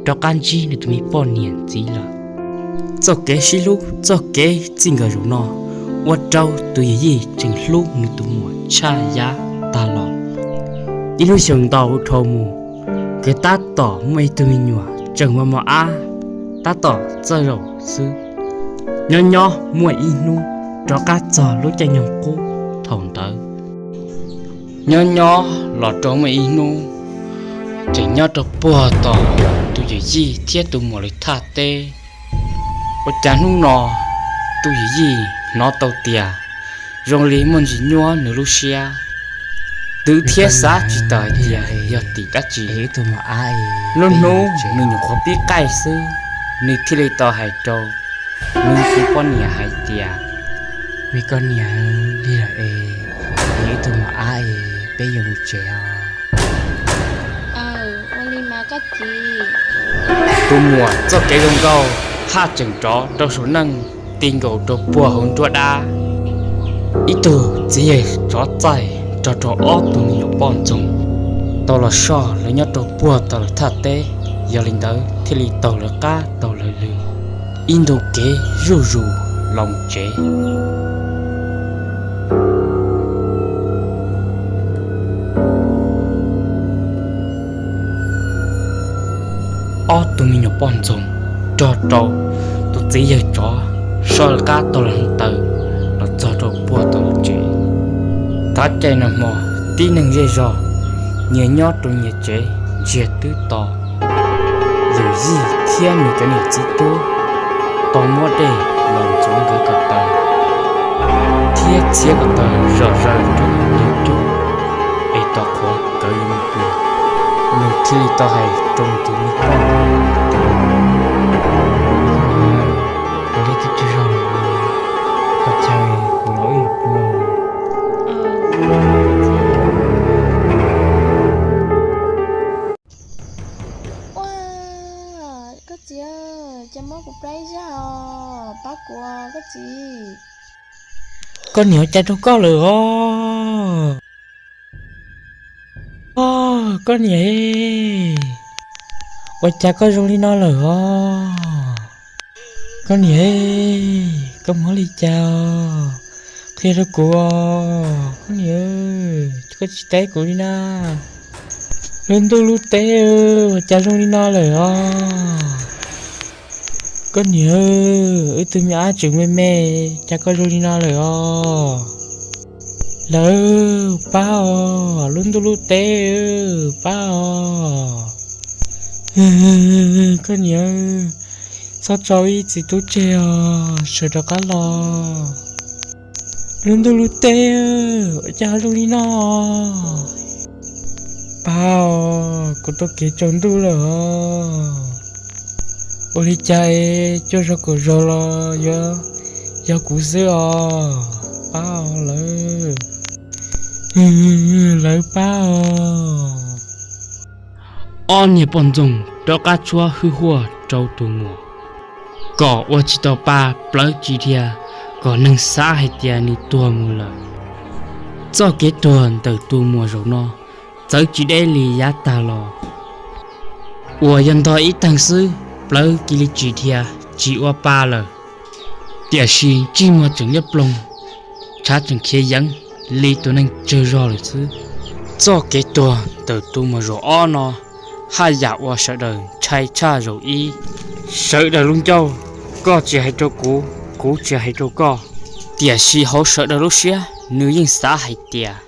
rov qab ntsib nws tus me poj niam ntxiv lawm. Txoj kev sib hlub txoj kev txij nkawm zaum no ua rau tus yawm yij tseem hlub nws tus muam tshaj yab tag los. Ib lub xyoos ntau dhau mus, nkawd tab tom muaj ib tug me nyuam tseem mos mos ab, tab tom txawj zaum xwb. Nyob nyob muaj ib hnub rov qab txog lub caij nyoog qub thaum ntawd. Nyob nyob los rau muaj ib hnub, tseem nyob rau puag tom tus yawm yij thiab tus muam lawv thaj teb. Ua cas hnub no tus yawm yij hnov tau tias zoo li muaj ntsis nyuaj nws lub siab, twb thiab xav tsis tau hais tias yog tim dab tsi. Lub hnub nws nyuam qhuav pib qaij xwb, nws thiaj li tau hais rau nws tus poj niam hais tias, me koj niam, lig lawm es, nws ib tug mos ab es peb yuav mus tsev os. Tus muam txoj kev zoo nkauj haj tseem rov rau saum neej ti nkaus rau puag hauv nruab dab. Ib tug txiv yawg tsov txaij nrog rau ob tug me nyuam poj ntxoog tau los soj lawv nyob rau puag tom lawv thaj teb, yog li ntawd thiaj li taug lawv qab taug lawv lw ib ntu kev zuj zus los tsev. Ob tug me nyuam poj ntxoog nrog rau tus txiv yawg tsov soj lawv qab taug lawv hneev taw los txog rau puag tom lawv tsev. Thaum caij nag hmo tib neeg zej zog nyias nyob rau nyias tsev ntsiag twb to. Yawm yij thiab nws cov niam txiv tub tau muab dej los ntxuav nkawd ko taw thiab txiav ko taw zom zaws rau nkawd tus cub, es tom qhuav nkawd yuav mus pw. Nws thiaj li tau hais rau nws tus me poj niam, ua li twb tsaug zog lawm, koj caw kuv los wb yuav pw. Ua, koj txiv, cas muab kuv plab ib zaj os, pab kuv os koj txiv. Koj niam, ua cas rau koj lawm os? Os, koj niam, ua cas koj zoo li no lawm os? Koj niam, koj mob li cas os? Qhia rau kuv os koj niam, koj tsis teb kuv li na. Lub ntuj lub teb, ua cas zoo li no lawm os? Koj niam, wb tus me ab tseem me me, cas koj zoo li no lawm os? Lawv pab os, lub ntuj lub teb pab os. Koj niam, txhob tso ib txiv tub tseg os, sawv rov qab los. Lub ntuj lub teb, ua cas zoo li no? Pab os, kuv tuaj kev tsaus ntuj lawm os. Ua li cas es cua zog kaum zog los yuav yog kuv xwb os? Pab os lawv, lawv pab os. Ob niag poj ntxoog rov qab tshuab hwj huaj rau tus muam, kom ua tsis tau pa plawv tsis dhia, kom neeg xav hais tias nws tuag mus lawm. Txoj kev tuag ntawm tus muam zaum no txawv tsis deb li yav tag los. Uas yog ntog ib teeg xwb, plawv cia li tsis dhia, tsis ua pa lawm. Tiam sis ntsej muag tseem liab ploog, tshav tseem khiav yeev li tus neeg tsawg zog lawm xwb. Txoj kev tuag ntawm tus muam zaum ob no haj yam ua sawv daws ntshai tshaj zaum ib. Sawv daws lub ncauj, koj tsis hais rau kuv, kuv tsis hais rau koj, tiam sis hauv sawv daws lub siab nws yeej xav hais tias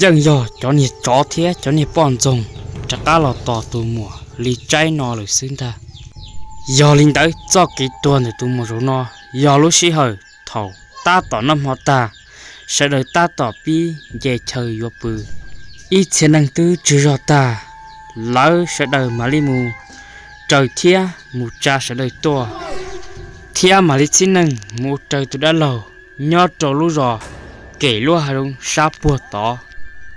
yeej yog cov niag tsov thiab cov niag poj ntxoog rov qab los tos tus muam li tsaib no lawm xwb ntag. Yog li ntawd txoj kev tuag ntawm tus muam zaum no yog lub sij hawm thaum tab tom noj hmo tag, sawv daws tab tom pib nce chaw yuav pw. Ib txhia neeg twb tswg zog tag, lawv sawv daws mam li mus raws thiab mus tsa sawv daws tuaj, thiab mam li txhib neeg mus ua raws tus dab laug nyob rau lub zos Kem Luaj Hav Zoov sab puag tod,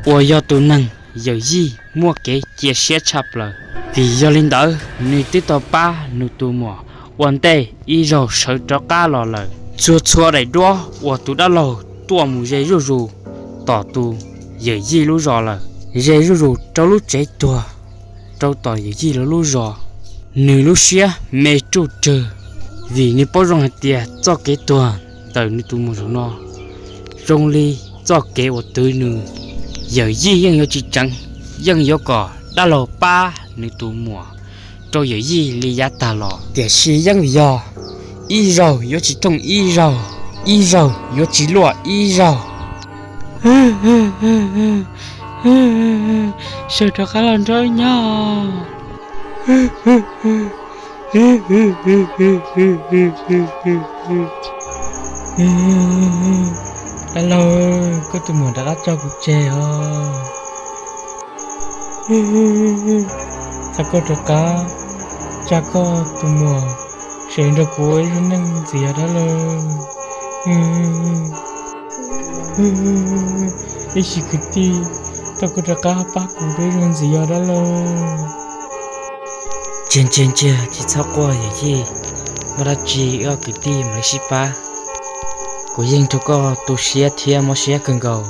uas yog tus neeg yawm yij muaj kev cia siab tshaj plaws. Vim yog li ntawd nws twb tau pab nws tus muam ua ntej ib zaug sawv rov qab los lawm. Txhua txhua daim duab uas tus dab laug tuaj mus ze zuj zus tom tus yawm yij lub zos lawm, ze zuj zus rau lub tsev tuag, rau tom yawm yij lawv lub zos. Nws lub siab me ruj rwg, vim nws paub zoo hais tias txoj kev tuag ntawm nws tus muam zaum no zoo li txoj kev uas twv nws. Yawm yij yeej yuav tsis tseev, yeej yuav kom dab laug pab nws tus muam rau yawm yij li yav tag los. Tiam sis yeej yog ib zaug yuav tsis thooj ib zaug, ib zaug yuav tsis luaj ib zaug. Sawv rov qab los nrog nyob. Dab laug, koj tus muam rov qab tso kuv tseg os. Thov koj rov qab tsa koj tus muam sawv nrog kuv ua ib zaug neej ntxiv os dab laug. Ib sim kwv tij, thov koj rov qab pab kuv ua ib zaug ntxiv os dab laug. Ntsia ntsia ntsia, tsis txhob quaj yawm yij, muaj dab tsi wb ob kwv tij mam li sib pab. Kuv yeej rau koj tu siab thiab mob siab kawg nkaus.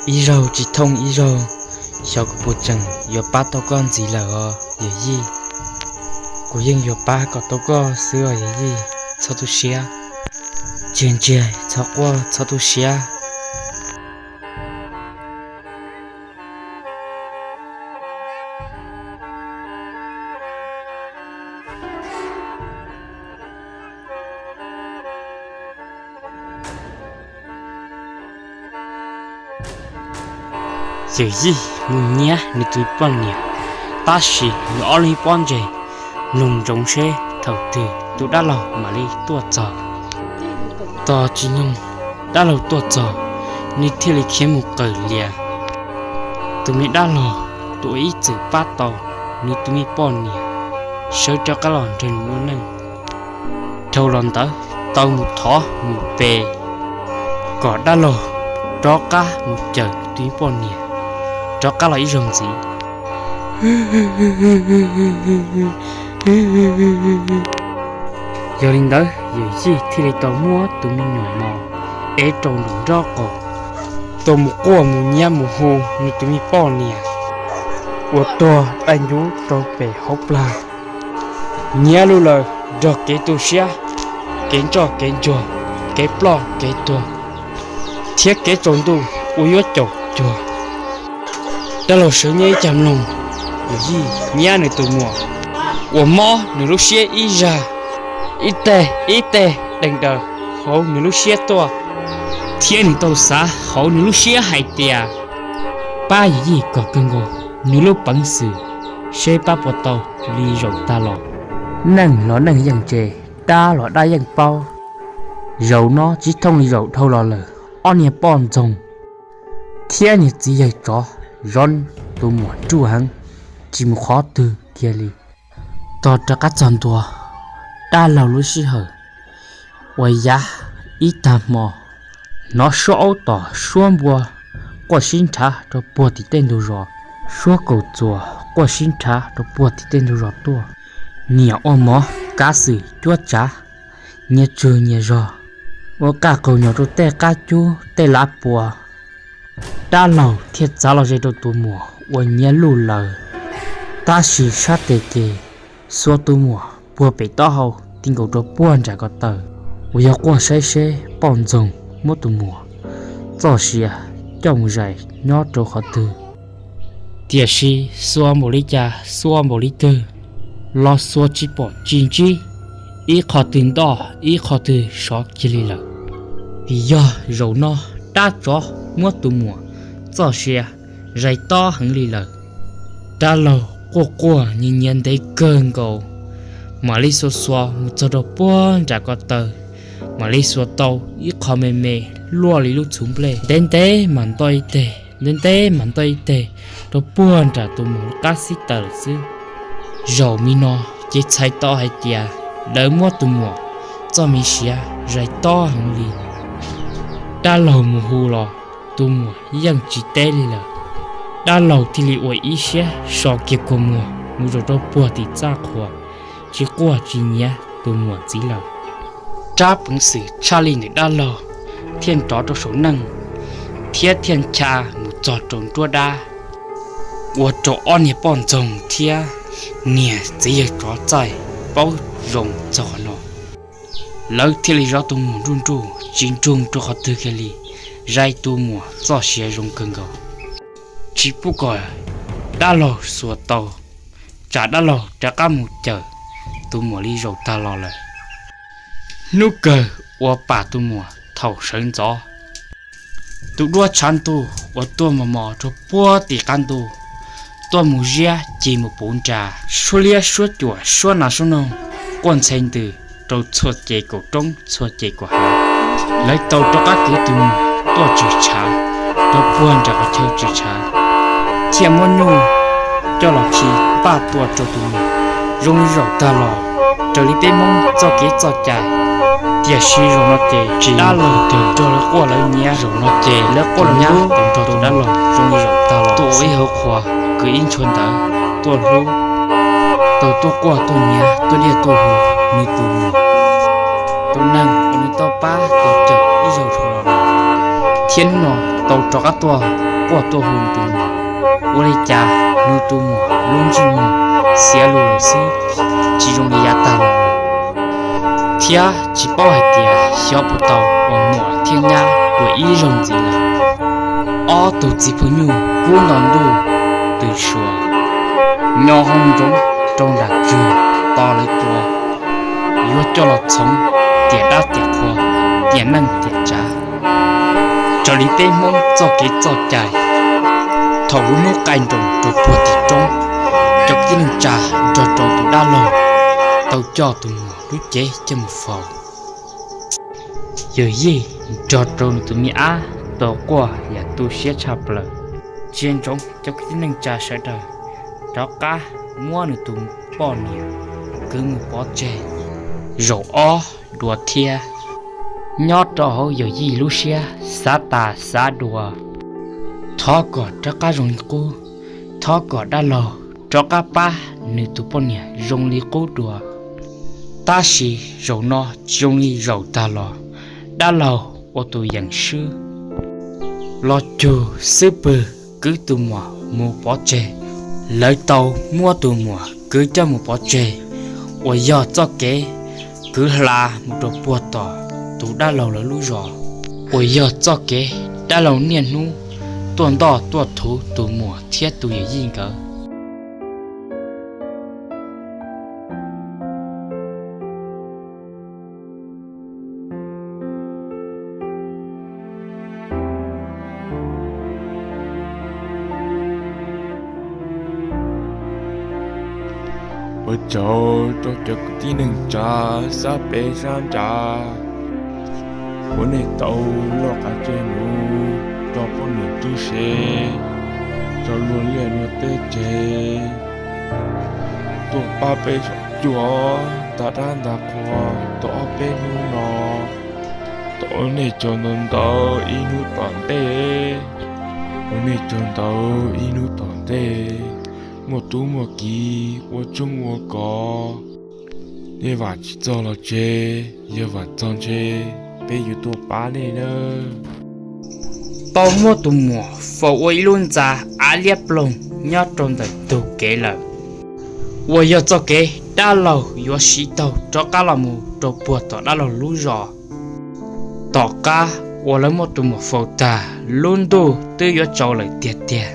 Ib zaug tsis thooj ib zaug, xyov kuv puas tseem yuav pab tau koj ntxiv lawm os yawm yij. Kuv yeej yuav pab kom tau koj xwb os yawm yij, txhob tu siab. Ntsia ntsia, txhob quaj txhob tu siab. Yawm yij mus nyiab nws tus poj niam, tab sis nws ob lub pob ntseg mloog ntsoov seb thaum twg tus dab laug mam li tuaj txog. Tos tsis nyoog dab laug tuaj txog, nws thiaj li khiav mus qawm lias. Tus me dab laug tus uas ib txwm pab tau nws tus me poj niam sawv rov qab los nrog nws ua neej, dhau los ntawd tau mus thov mus pe kom dab laug rov qab mus cawm tus me poj niam rov qab los ib zaug ntxiv. Yog li ntawd yawm yij thiaj li tau muab tus me nyuam mos ev rau nraum nrob qaum, tau mus quaj mus nyiab mus hu nws tus me poj niam uas tuag dai ncuv rau pem hauv plag. Nyiab lub lawm nrog kev tu siab, kev ntsoj kev ntsuag, kev ploj kev tuag, thiab kev tsaus ntuj uas yuav caum cuag. Dab laug sawv nyiab ib cag mloog, yawm yij nyiab nws tus muam uas mob nws lub siab ib zag, ib teg ib teg dees daws hauv nws lub siab tuaj. Thiab nws tau xav hauv nws lub siab hais tias, pab yawm yij kom kawg nkaus nws lub peev xwm seb pab puas tau li zaum tag los. Neej los neej yeej tse, dab los dab yeej paub. Zaum no tsis thooj li zaum dhau los lawm, ob niag poj ntxoog thiab niag txiv yawg tsov zov tus muam nruj heev, tsis mus qhov twg kiag li. Tos rov qab txog ntua dab laug lub sij hawm uas yav ib tag hmo, hnov suab aub tom suab npua quaj sib nrhav rau puag tim tej ntug zos, suab kaum txuas quaj sib nrhav rau puag tim tej ntug zos tuaj. Nyias ua mov kav xwm cuab tsav, nyias tswg nyias zog, ua qaj qaug nyos rau tej qab cub tej lav pua. Dab laug thiaj txav los ze rau tus muam uas nyiav luj laws, tab sis sab tes ces xuas tus muam puag pem taub hau ti nkaus rau puag nram ko taw, uas yog quaj saib seb poj ntxoog muab tus muam txoj sia coj mus zais nyob rau qhov twg. Tiam sis xuas npaum li cas xuas npaum li twg los xuas tsis pom tsis ntsib ib qho twg ntoj ib qho twg sov kiag li lawm. Vim yog zaum no dab tsov muab tus muam txoj sia zais tob heev li lawm. Dab laug quaj quaj nyiav nyiav ntev kawg nkaus, mam li xuas xuas mus txog rau puag nram ko taw, mam li xuas tau ib qho me me luaj li lub txhuv nplej, ntev ntev mam ntoj ib teg, ntev ntev mam ntoj ib teg, rau puag nram tus muam qab xib taws lawm xwb. Zaum me no ces txhais tau hais tias lawv muab tus muam txoj me sia zais tob heev li. Dab laug mus hu los tus muam yeej tsis teb li lawm. Dab laug thiaj li ua ib siab so kiag kua muag mus zaum rau puag tim txaj qhua, tsis quaj tsis nyiav tus muam ntxiv lawm. Rab peev xwm tshaj lij ntawm dab laug thiaj nrov rau saum neej, thiab thiaj ncha mus txog rau nruab dab, ua rau ob niag poj ntxoog thiab niag txiv yawg tsov txaij paub zoo txog qhov no. Lawv thiaj li zov tus muam nruj nruj tsis nrug rau qhov twg kiag li, zais tus muam txoj sia zoo kawg nkaus, tsis pub kom dab laug xuas tau, tsam dab laug rov qab mus cawm tus muam li zaum tag los lawm. Hnub kawg ua pam tus muam thaum sawv ntxov, tus duab tshav ntuj uas tuaj mos mos rau puag tim qab ntuj, tuaj mus ziab cig mus puv nra, suab liab suab cuam suab nas suab noog quaj ntxhe ntws rau txhua ce kaum roob txhua ce kaum hav. Lawv tau rov qab kwv tus muam tuaj tswm tshav rau puag nram qhov chaw tswm tshav, thiaj muab nyuj coj los khi paj tua rau tus muam zoo li zaum tag los, raws li peb Hmoob txoj kev txoj cai. Tiam sis zaum no ces tsis dab laug twg nrog lawv quaj lawv nyiav, zaum no ces lawv quaj lawv nyiav tau nrog tus dab laug zoo li zaum tag los tuaj ua ib hauv qhua, kwv ib ntshua ntawv tuaj hlub, tau tuaj quaj tuaj nyiav tuaj liaj tuaj hu nws tus muam. Tus neeg uas nws tau pab tau cawm ib zaug dhau los lawm, thiab hnub no tau rov qab tuaj quaj tuaj hu nws tus muam. Ua li cas nws tus muam lub ntsej muag xiav lus lawm xwb, tsis zoo li yav tag los lawm, thiab tsis paub hais tias xyov puas tau uas muam thiab nyab tuaj ib zaug ntxiv lawm. Ob tug txiv phooj ywg kub nto ntuj tws suas, nyo hoo ntsoov rau nram tswg tos lawv tua, yuav coj los txhoov tiam dab tiam qhua, tiam neej tiam tsav. Raws li peb Hmoob txoj kev txoj cai, thaum lub hnub qaij nroos rau puag tim roob, cov kwv tij neej tsa nrog rau tus dab laug tau coj tus muam lub cev coj mus faus. Yawm yij nrog rau nws tus me ab tau quaj yam tu siab tshaj plaws. Ntsia ntsoov cov kwv tij neej tsa sawv daws rov qab muab nws tus poj niam kwv mus pov tseg zaum ob dua thiab. Nyob rau hauv yawm yij lub siab xav tas xav dua, thov kom rov qab zoo li qub, thov kom dab laug rov qab pab nws tus poj niam zoo li qub dua. Tab sis zaum no tsis zoo li zaum tag los, dab laug ua tus yeem swb los cug xub pwg kwv tus muam mus pov tseg. Lawv tau muab tus muam kwv coj mus pov tseg, uas yog txoj kev kwv hla mus rau puag tom tus dab laug lawv lub zos, uas yog txoj kev dab laug niaj hnub tuaj ntoj tuaj thuv tus muam thiab tus yawm yij nkawd. Ua tsaug rau cov kwv tij neej tsa sab pem sab nrad uas nej tau loj qab tseg mus rau poj niam tub se, rau luag liaj luag teb tseg, tuaj pab peb cuam ntag dab ntag qhua tau ob peb hnub no. Thov ua nej tsaug ntau ntau ib hnub tom ntej, ua nej tsaug ntau ib hnub tom ntej, muaj tub muaj kiv ua tsooj ua kos. Nej vam tsis txog los tseg, yog vam txog ntshe peb yuav tuaj pab nej nawb. Tau muab tus muam faus ua ib lub ntxa av liab ploog nyob rau ntawm ntug kev lawm, uas yog txoj kev dab laug yuav siv taug rov qab los mus rau puag tom dab laug lub zos. Tom qab uas lawv muab tus muam faus tag, lub ntuj twb yuav tsaus lawm tiag tiag.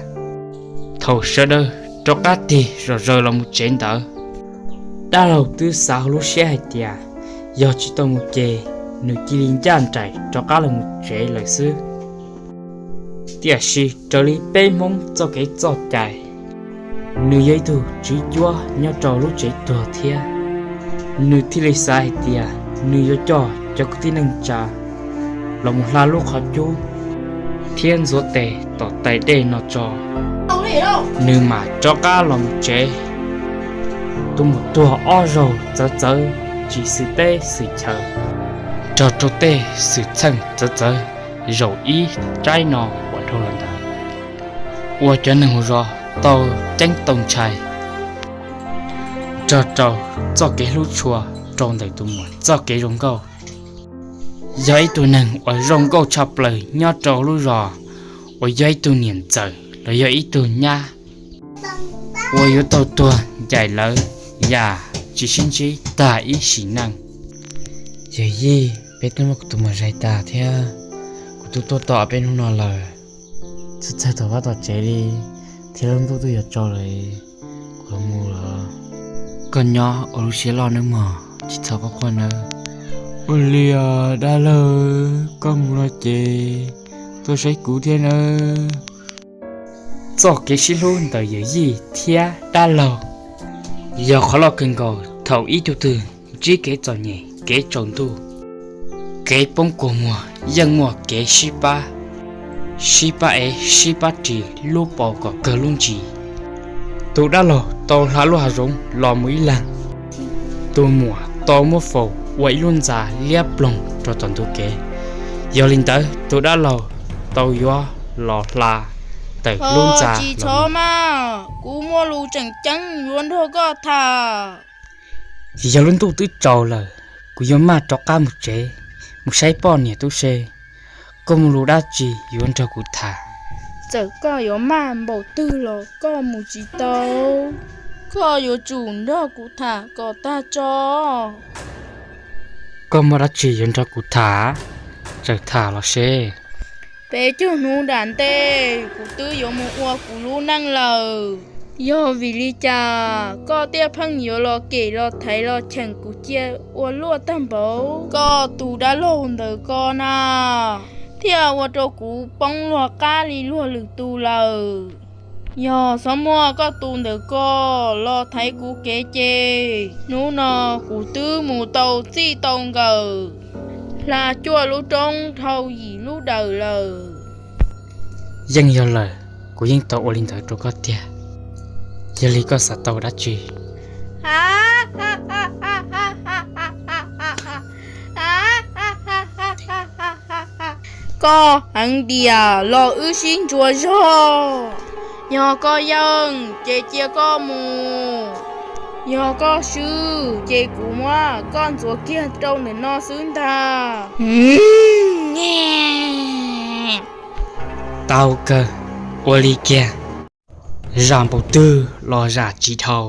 Thaum sawv daws rov qab tig zom zaws los mus tsev ntawd, dab laug twb xav hauv lub siab hais tias yog tsis tau mus ces nws cia li ncaj nraim rov qab los mus tsev lawm xwb. Tiam sis raws li peb Hmoob txoj kev txoj cai, nws yog ib tug tswv cuab nyob rau lub tsev tuag thiab. Nws thiaj li xav hais tias nws yuav coj cov kwv tij neej tsa los mus hla lub qhov cub thiab ntxuav tes tom tais dej no tso, nws mam rov qab los mus tsev. Tus muam tuag ob zaug txawv txawv, tsis xwm teb xwm chaw, nrog rau tej xwm txheej txawv txawv zaum ib tsaib no uas dhau los ntawd, ua cov neeg hauv zos tau ceeb tau ntshai, nrog rau txoj kev hlub tshua rau ntawm tus muam txoj kev zoo nkauj. Yog ib tug neeg uas zoo nkauj tshaj plaws nyob rau lub zos, uas yog ib tug niam ntxawm los yog ib tug nyab uas yuav tau tuag ncaim lawv yam tsis sib ntsib tag ib sim neej. Yawm yij, peb twb muab kuv tus muam zais tas thiab, kuv twb tuaj tau ob peb hnub no lawm. Txhob txhawj tom vaj tom tsev li, thiab lub ntuj twb yuav tsaus lawm, kuv mus lawm. Koj nyob ua lub siab loj nawb mog, tsis txhob quaj quaj nawb. Ua li os dab laug, koj mus los ces tuaj saib kuv thiab nawb. Txoj kev sib hlub ntawm yawm yij thiab dab laug yog qhov loj kawg nkaus. Thaum ib tug twg ntsib kev txom nyem, kev tsaus ntuj, kev poob kua muag, yeej muaj kev sib pab, sib pab ev, sib pab ris lub paus kom kawg lub ntsis. Tus dab laug tau hla lub hav zoov los mus ib leeg, tus muam tau muab faus ua ib lub ntxa liab ploog rau tom ntug kev. Yog li ntawd tus dab laug tau yuav los hla tawm lub ntxa los. Kuv muaj lus tseem ceeb yuav nrog koj tham. Yog lub ntuj twb tsaus lawm, kuv yuav maj rov qab mus tsev, mus saib poj niam tub se. Koj muaj lus dab tsi yuav nrog kuv tham? Txawm koj yuav maj npaum twg los koj mus tsis tau, koj yuav tsum nrog kuv tham kom tag tso. Koj muaj dab tsi yuav nrog kuv tham? Txawm tham los seb. Peb caug hnub nram ntej kuv twb yuav mus ua kuv lub neej lawm. Yog vim li cas koj thiaj pheej yuav los kem los thaiv los cheem kuv cia ua luaj tag npaum? Koj tus dab laug ntawm ko na, thiaj ua rau kuv poob luag qab li luag lwm tus lawm. Yog txhob muaj koj tus ntawm ko los thaiv kuv kev ces hnub no kuv twb mus tau txij tau nkawm, hla cuaj lub roob dhau yim lub dawm lawm. Yeej yog lawm, kuv yeej tau ua li ntawd rau koj tiag. Yog li koj xav tau dab tsi? Koj heev tiag los wb sib ntsuas zog. Yog koj yeej ces cia koj mus, yog koj swb ces kuv muab koj ntxuav kiag rau ntawm no xwb ntag. Tau kawg, ua li kiag. Zam npaum twg los zam tsis dhau,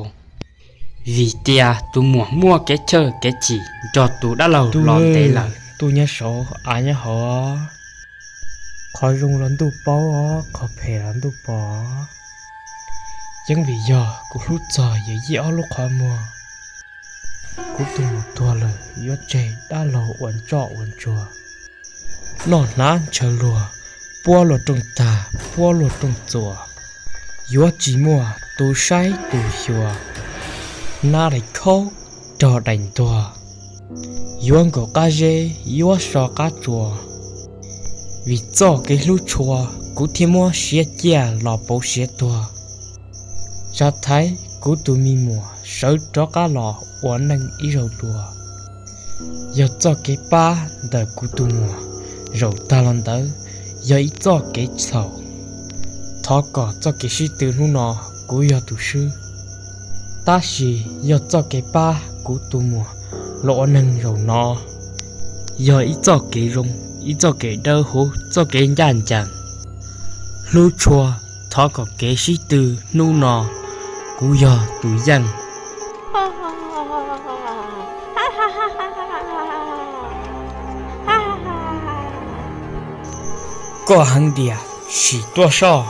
vim tias tus muam muaj kev chawj kev chim nrog tus dab laug los ntev lawm. Ntuj nyob saud av nyob hauv, qhov zoo los ntuj paub, qhov phem los ntuj pom. Yeej vim yog kuv hlub txog yawm yij ob lub qhov muag, kuv tus muam tuag lawm yuav tseg dab laug ua ntsoj ua ntsuag, noj hnav ntshaw luag, puab luag rooj tag puab luag rooj txuas, yuav tsis muaj tus saib tus xyuas. Nab daim khaub rog daim ntuag, yuav nkaus qab zeb yuav so qab tsua. Vim txoj kev hlub tshua kuv thiaj muab siab ciaj los pauv siav tuag. Tsa thaiv kuv tus me muam sawv rov qab los ua neej ib zaug dua. Yog txoj kev pab ntawm kuv tus muam zaum tag los ntawd yog ib txoj kev txhaum. Thov kom txoj kev sib tw hnub no kuv yog tus swb, tab sis yog txoj kev pab kuv tus muam los ua neeg zaum no yog ib txoj kev zoo, ib txoj kev dawb huv, txoj kev ncaj ncees. Hlub tshua, thov kom kev sib tw hnub no kuv yog tus yeej. Koj heev diam, sim tuaj soj.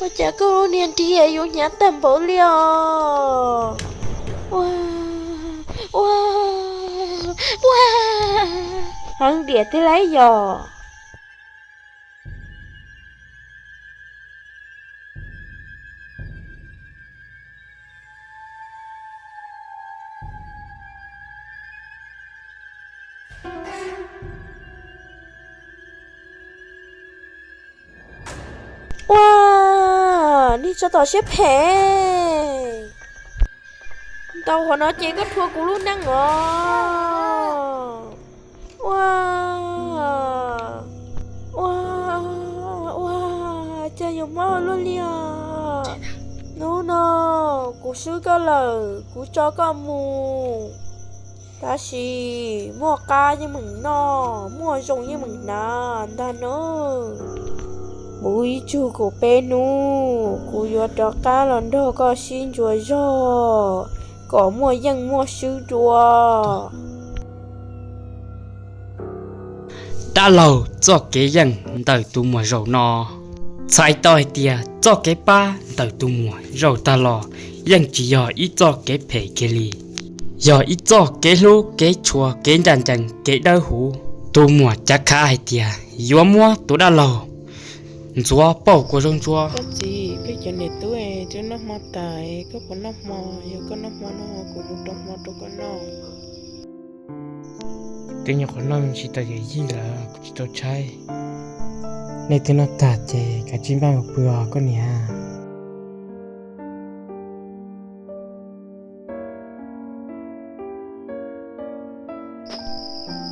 Ua cas koj lub niag nrig yuav hnyav tag npaum li os? Ua, ua, ua, heev diam tiag lauj yog. Ua, niag tsov tom siab phem, ntau qhov no ces koj rhuav kuv lub neej os. Ua, ua, ua, cas yuav mob luaj li os. Hnub no kuv swb koj lawm, kuv tso koj mus, tab sis muaj qab yeej meem noj, muaj zoo yeej meem hnav ntag nawb. Puv ib tsug kaum peb hnub kuv yuav rov qab los nrog koj sib ntsuas zog kom muaj yeej muaj swb dua. Dab laug txoj kev yeej ntawm tus muam zaum no, txhais tau hais tias txoj kev pab ntawm tus muam zaum tag los yeej tsis yog ib txoj kev phem kiag li, yog ib txoj kev hlub kev tshua kev ncaj ncees kev dawb huv. Tus muam cav khav hais tias yuav muab tus dab laug ntxuav pauj kua zaub ntsuab. Koj txiv, peb cov niam tub twb noj hmo tas, koj puas noj hmo? Yog koj noj hmo no kuv mus rau hmo rau koj noj. Twb nyuam qhuav noj me ntsis tau yawm yij lawm, kuv tsis tau tshaib. Nej twb noj tag ces kav tsij npaj mus pw os koj niam.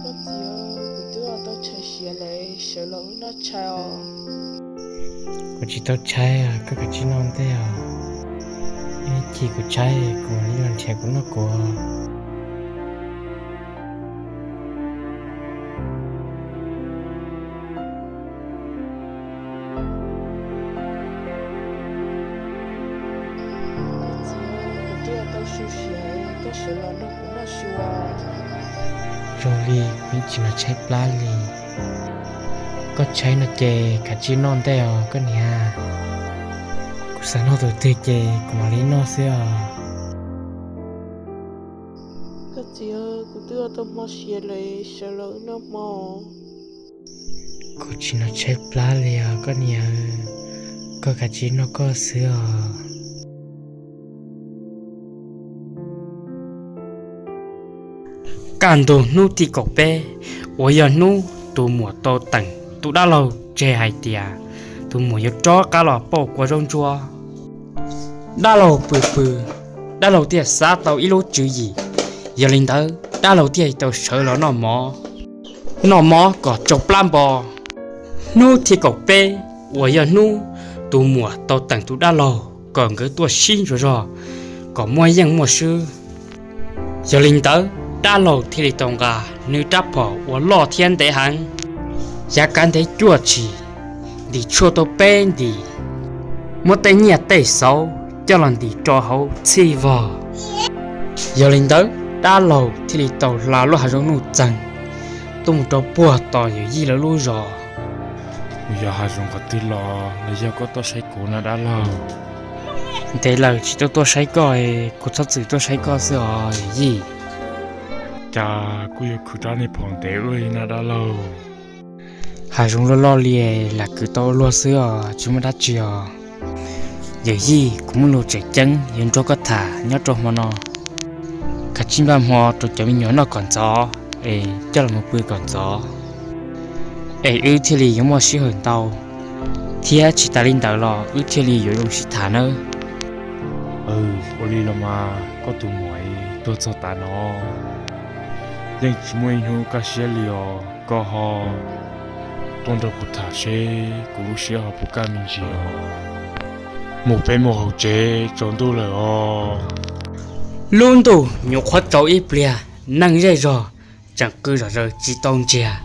Koj txiv, kuv twb ua tau tshais siav lawm, sawv los wb noj tshais os. Kuv tsis tau tshaib, koj kav tsij noj ntej os. Ib chim kuv tshaib kuv mam li los nrhiav kuv noj kuv. Koj txiv, kuv twb ua tau su siav, koj sawv los nrog kuv noj su os. Zoo li kuv yeej tsis hnov tshaib plab li. Koj tshaib no ces kav tsij noj ntej os koj niam. Kuv xav noj tus twg ces kuv mam li noj xwb os. Koj txiv, kuv twb ua tau hmo siav lawm, sawv los wb noj hmo. Kuv tsis hnov tshaib plab li os koj niam, koj kav tsij noj koj xwb os. Kaj ntug hnub thib kaum peb uas yog hnub tus muam tau teem tus dab laug tseg hais tias tus muam yuav rov qab los pauj kua zaub ntsuab. Dab laug pw pw, dab laug thiaj xav tau ib lub tswv yim, yog li ntawd dab laug thiaj tau sawv los noj mov. Noj mov kom tsau plab npo. Hnub thib kaum peb uas yog hnub tus muam tau teem tus dab laug kom nkawd tuaj sib ntsuas zog kom muaj yeej muaj swb. Yog li ntawd dab laug thiaj li tau nqa nws rab phom uas loj thiab ntev heev, yav kav ntev cuaj tshim, ntim tshuaj tau peb ntim, muab tej nyiaj tej xauv coj los ntim rau hauv txhij vog. Yog li ntawd Dab laug thiaj li tau hla lub hav zoov nuj txeeg tuaj mus rau puag tom yawm yij lawv lub zos. Kuv yog hav zoov qhov twg los los yog koj tuaj saib kuv na dab laug? Ntev lawm tsis tau tuaj saib koj, kuv txhob txwm tuaj saib koj xwb os yawm yij. Cas kuj yuav khwv rab niag phom ntev ua luaj li na dab laug? Hav zoov loj loj li, lam khwv tau ua luaj xwb os, tsis muaj dab tsi os. Yawm yij, kuv muaj lus tseem ceeb yuav nrog koj tham nyob rau hmo no. Kav tsij npaj hmo rau cov me nyuam noj kom ntxov, es coj los mus pw kom ntxov, es wb thiaj li yuav muaj sij hawm ntau, thiab tsis tas li ntawd los wb thiaj li yuav zoo sib tham nawb. Ua li los mas koj tus muam, tuaj txog tav no yeej tsis muaj ib hnub kaj siab li os. Koj ho tuaj nrog kuv tham seb kuv lub siab ho puas kaj me ntsis os. Mus peb mus hauv tsev, tsaus ntuj lawm os. Lub ntuj nyuam qhuav tsaus ib pliag, neeg zej zog tseem qw zom zaws tsis tau ntsiag.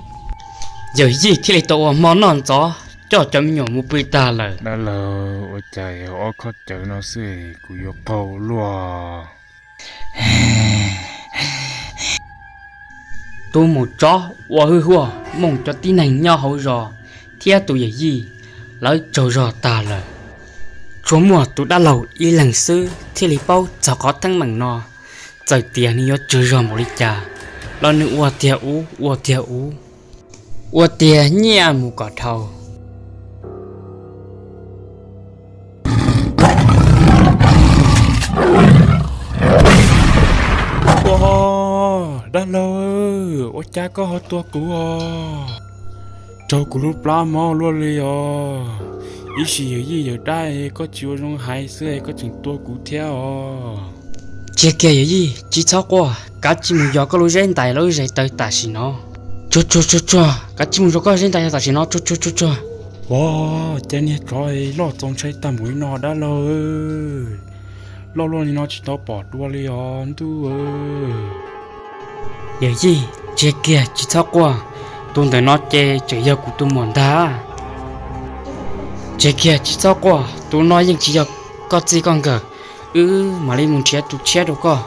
Yawm yij thiaj li tau ua hmo noj ntxov coj cov me nyuam mus pw tag lawm. Dab laug, ua cas ob khob cawv no xwb kuv yuav qaug luaj. Tus maum tsov ua hwj huaj mooj cov tib neeg nyob hauv zos thiab tus yawm yij, lawv tsaug zog tag lawm. Tsuas muaj tus dab laug ib leeg xwb thiaj li paub txog qhov teeb meem no, txawm tias nws yuav tsaug zog npaum li cas los nws ua tiag ub ua tiag ub, ua tiag nyiaj mus kom dhau. Ua, dab laug, ua cas koj ho tua kuv os? Raug kuv lub plab mob luaj li os. Ib sim yawm yij yawm dab koj tsis ua zoo hais xwb koj tseem tua kuv thiab os. Tsiag kiag yawm yij, tsis txhob quaj, kav tsij mus yos koj lub zeb ntais lub zes taw tam sim no. Tsuag tsuag tsuag tsuag, kav tsij mus yos koj zeb ntais tam sim no, tsuag tsuag tsuag tsuag. Ua, cas niag tsov loj txaus ntshai tag npaum li no dab laug. Loj luaj li no tsis tau pom dua li os ntuj. Yawm yij, tsiag kiag tsis txhob quaj, tus ntawm no ces tseem yog kuv tus muam ntag. Tsiag kiag tsis txhob quaj, tus no yeej tsis yog koj txij koj nkawm, wb mam li mus nrhiav tus tshiab rau koj.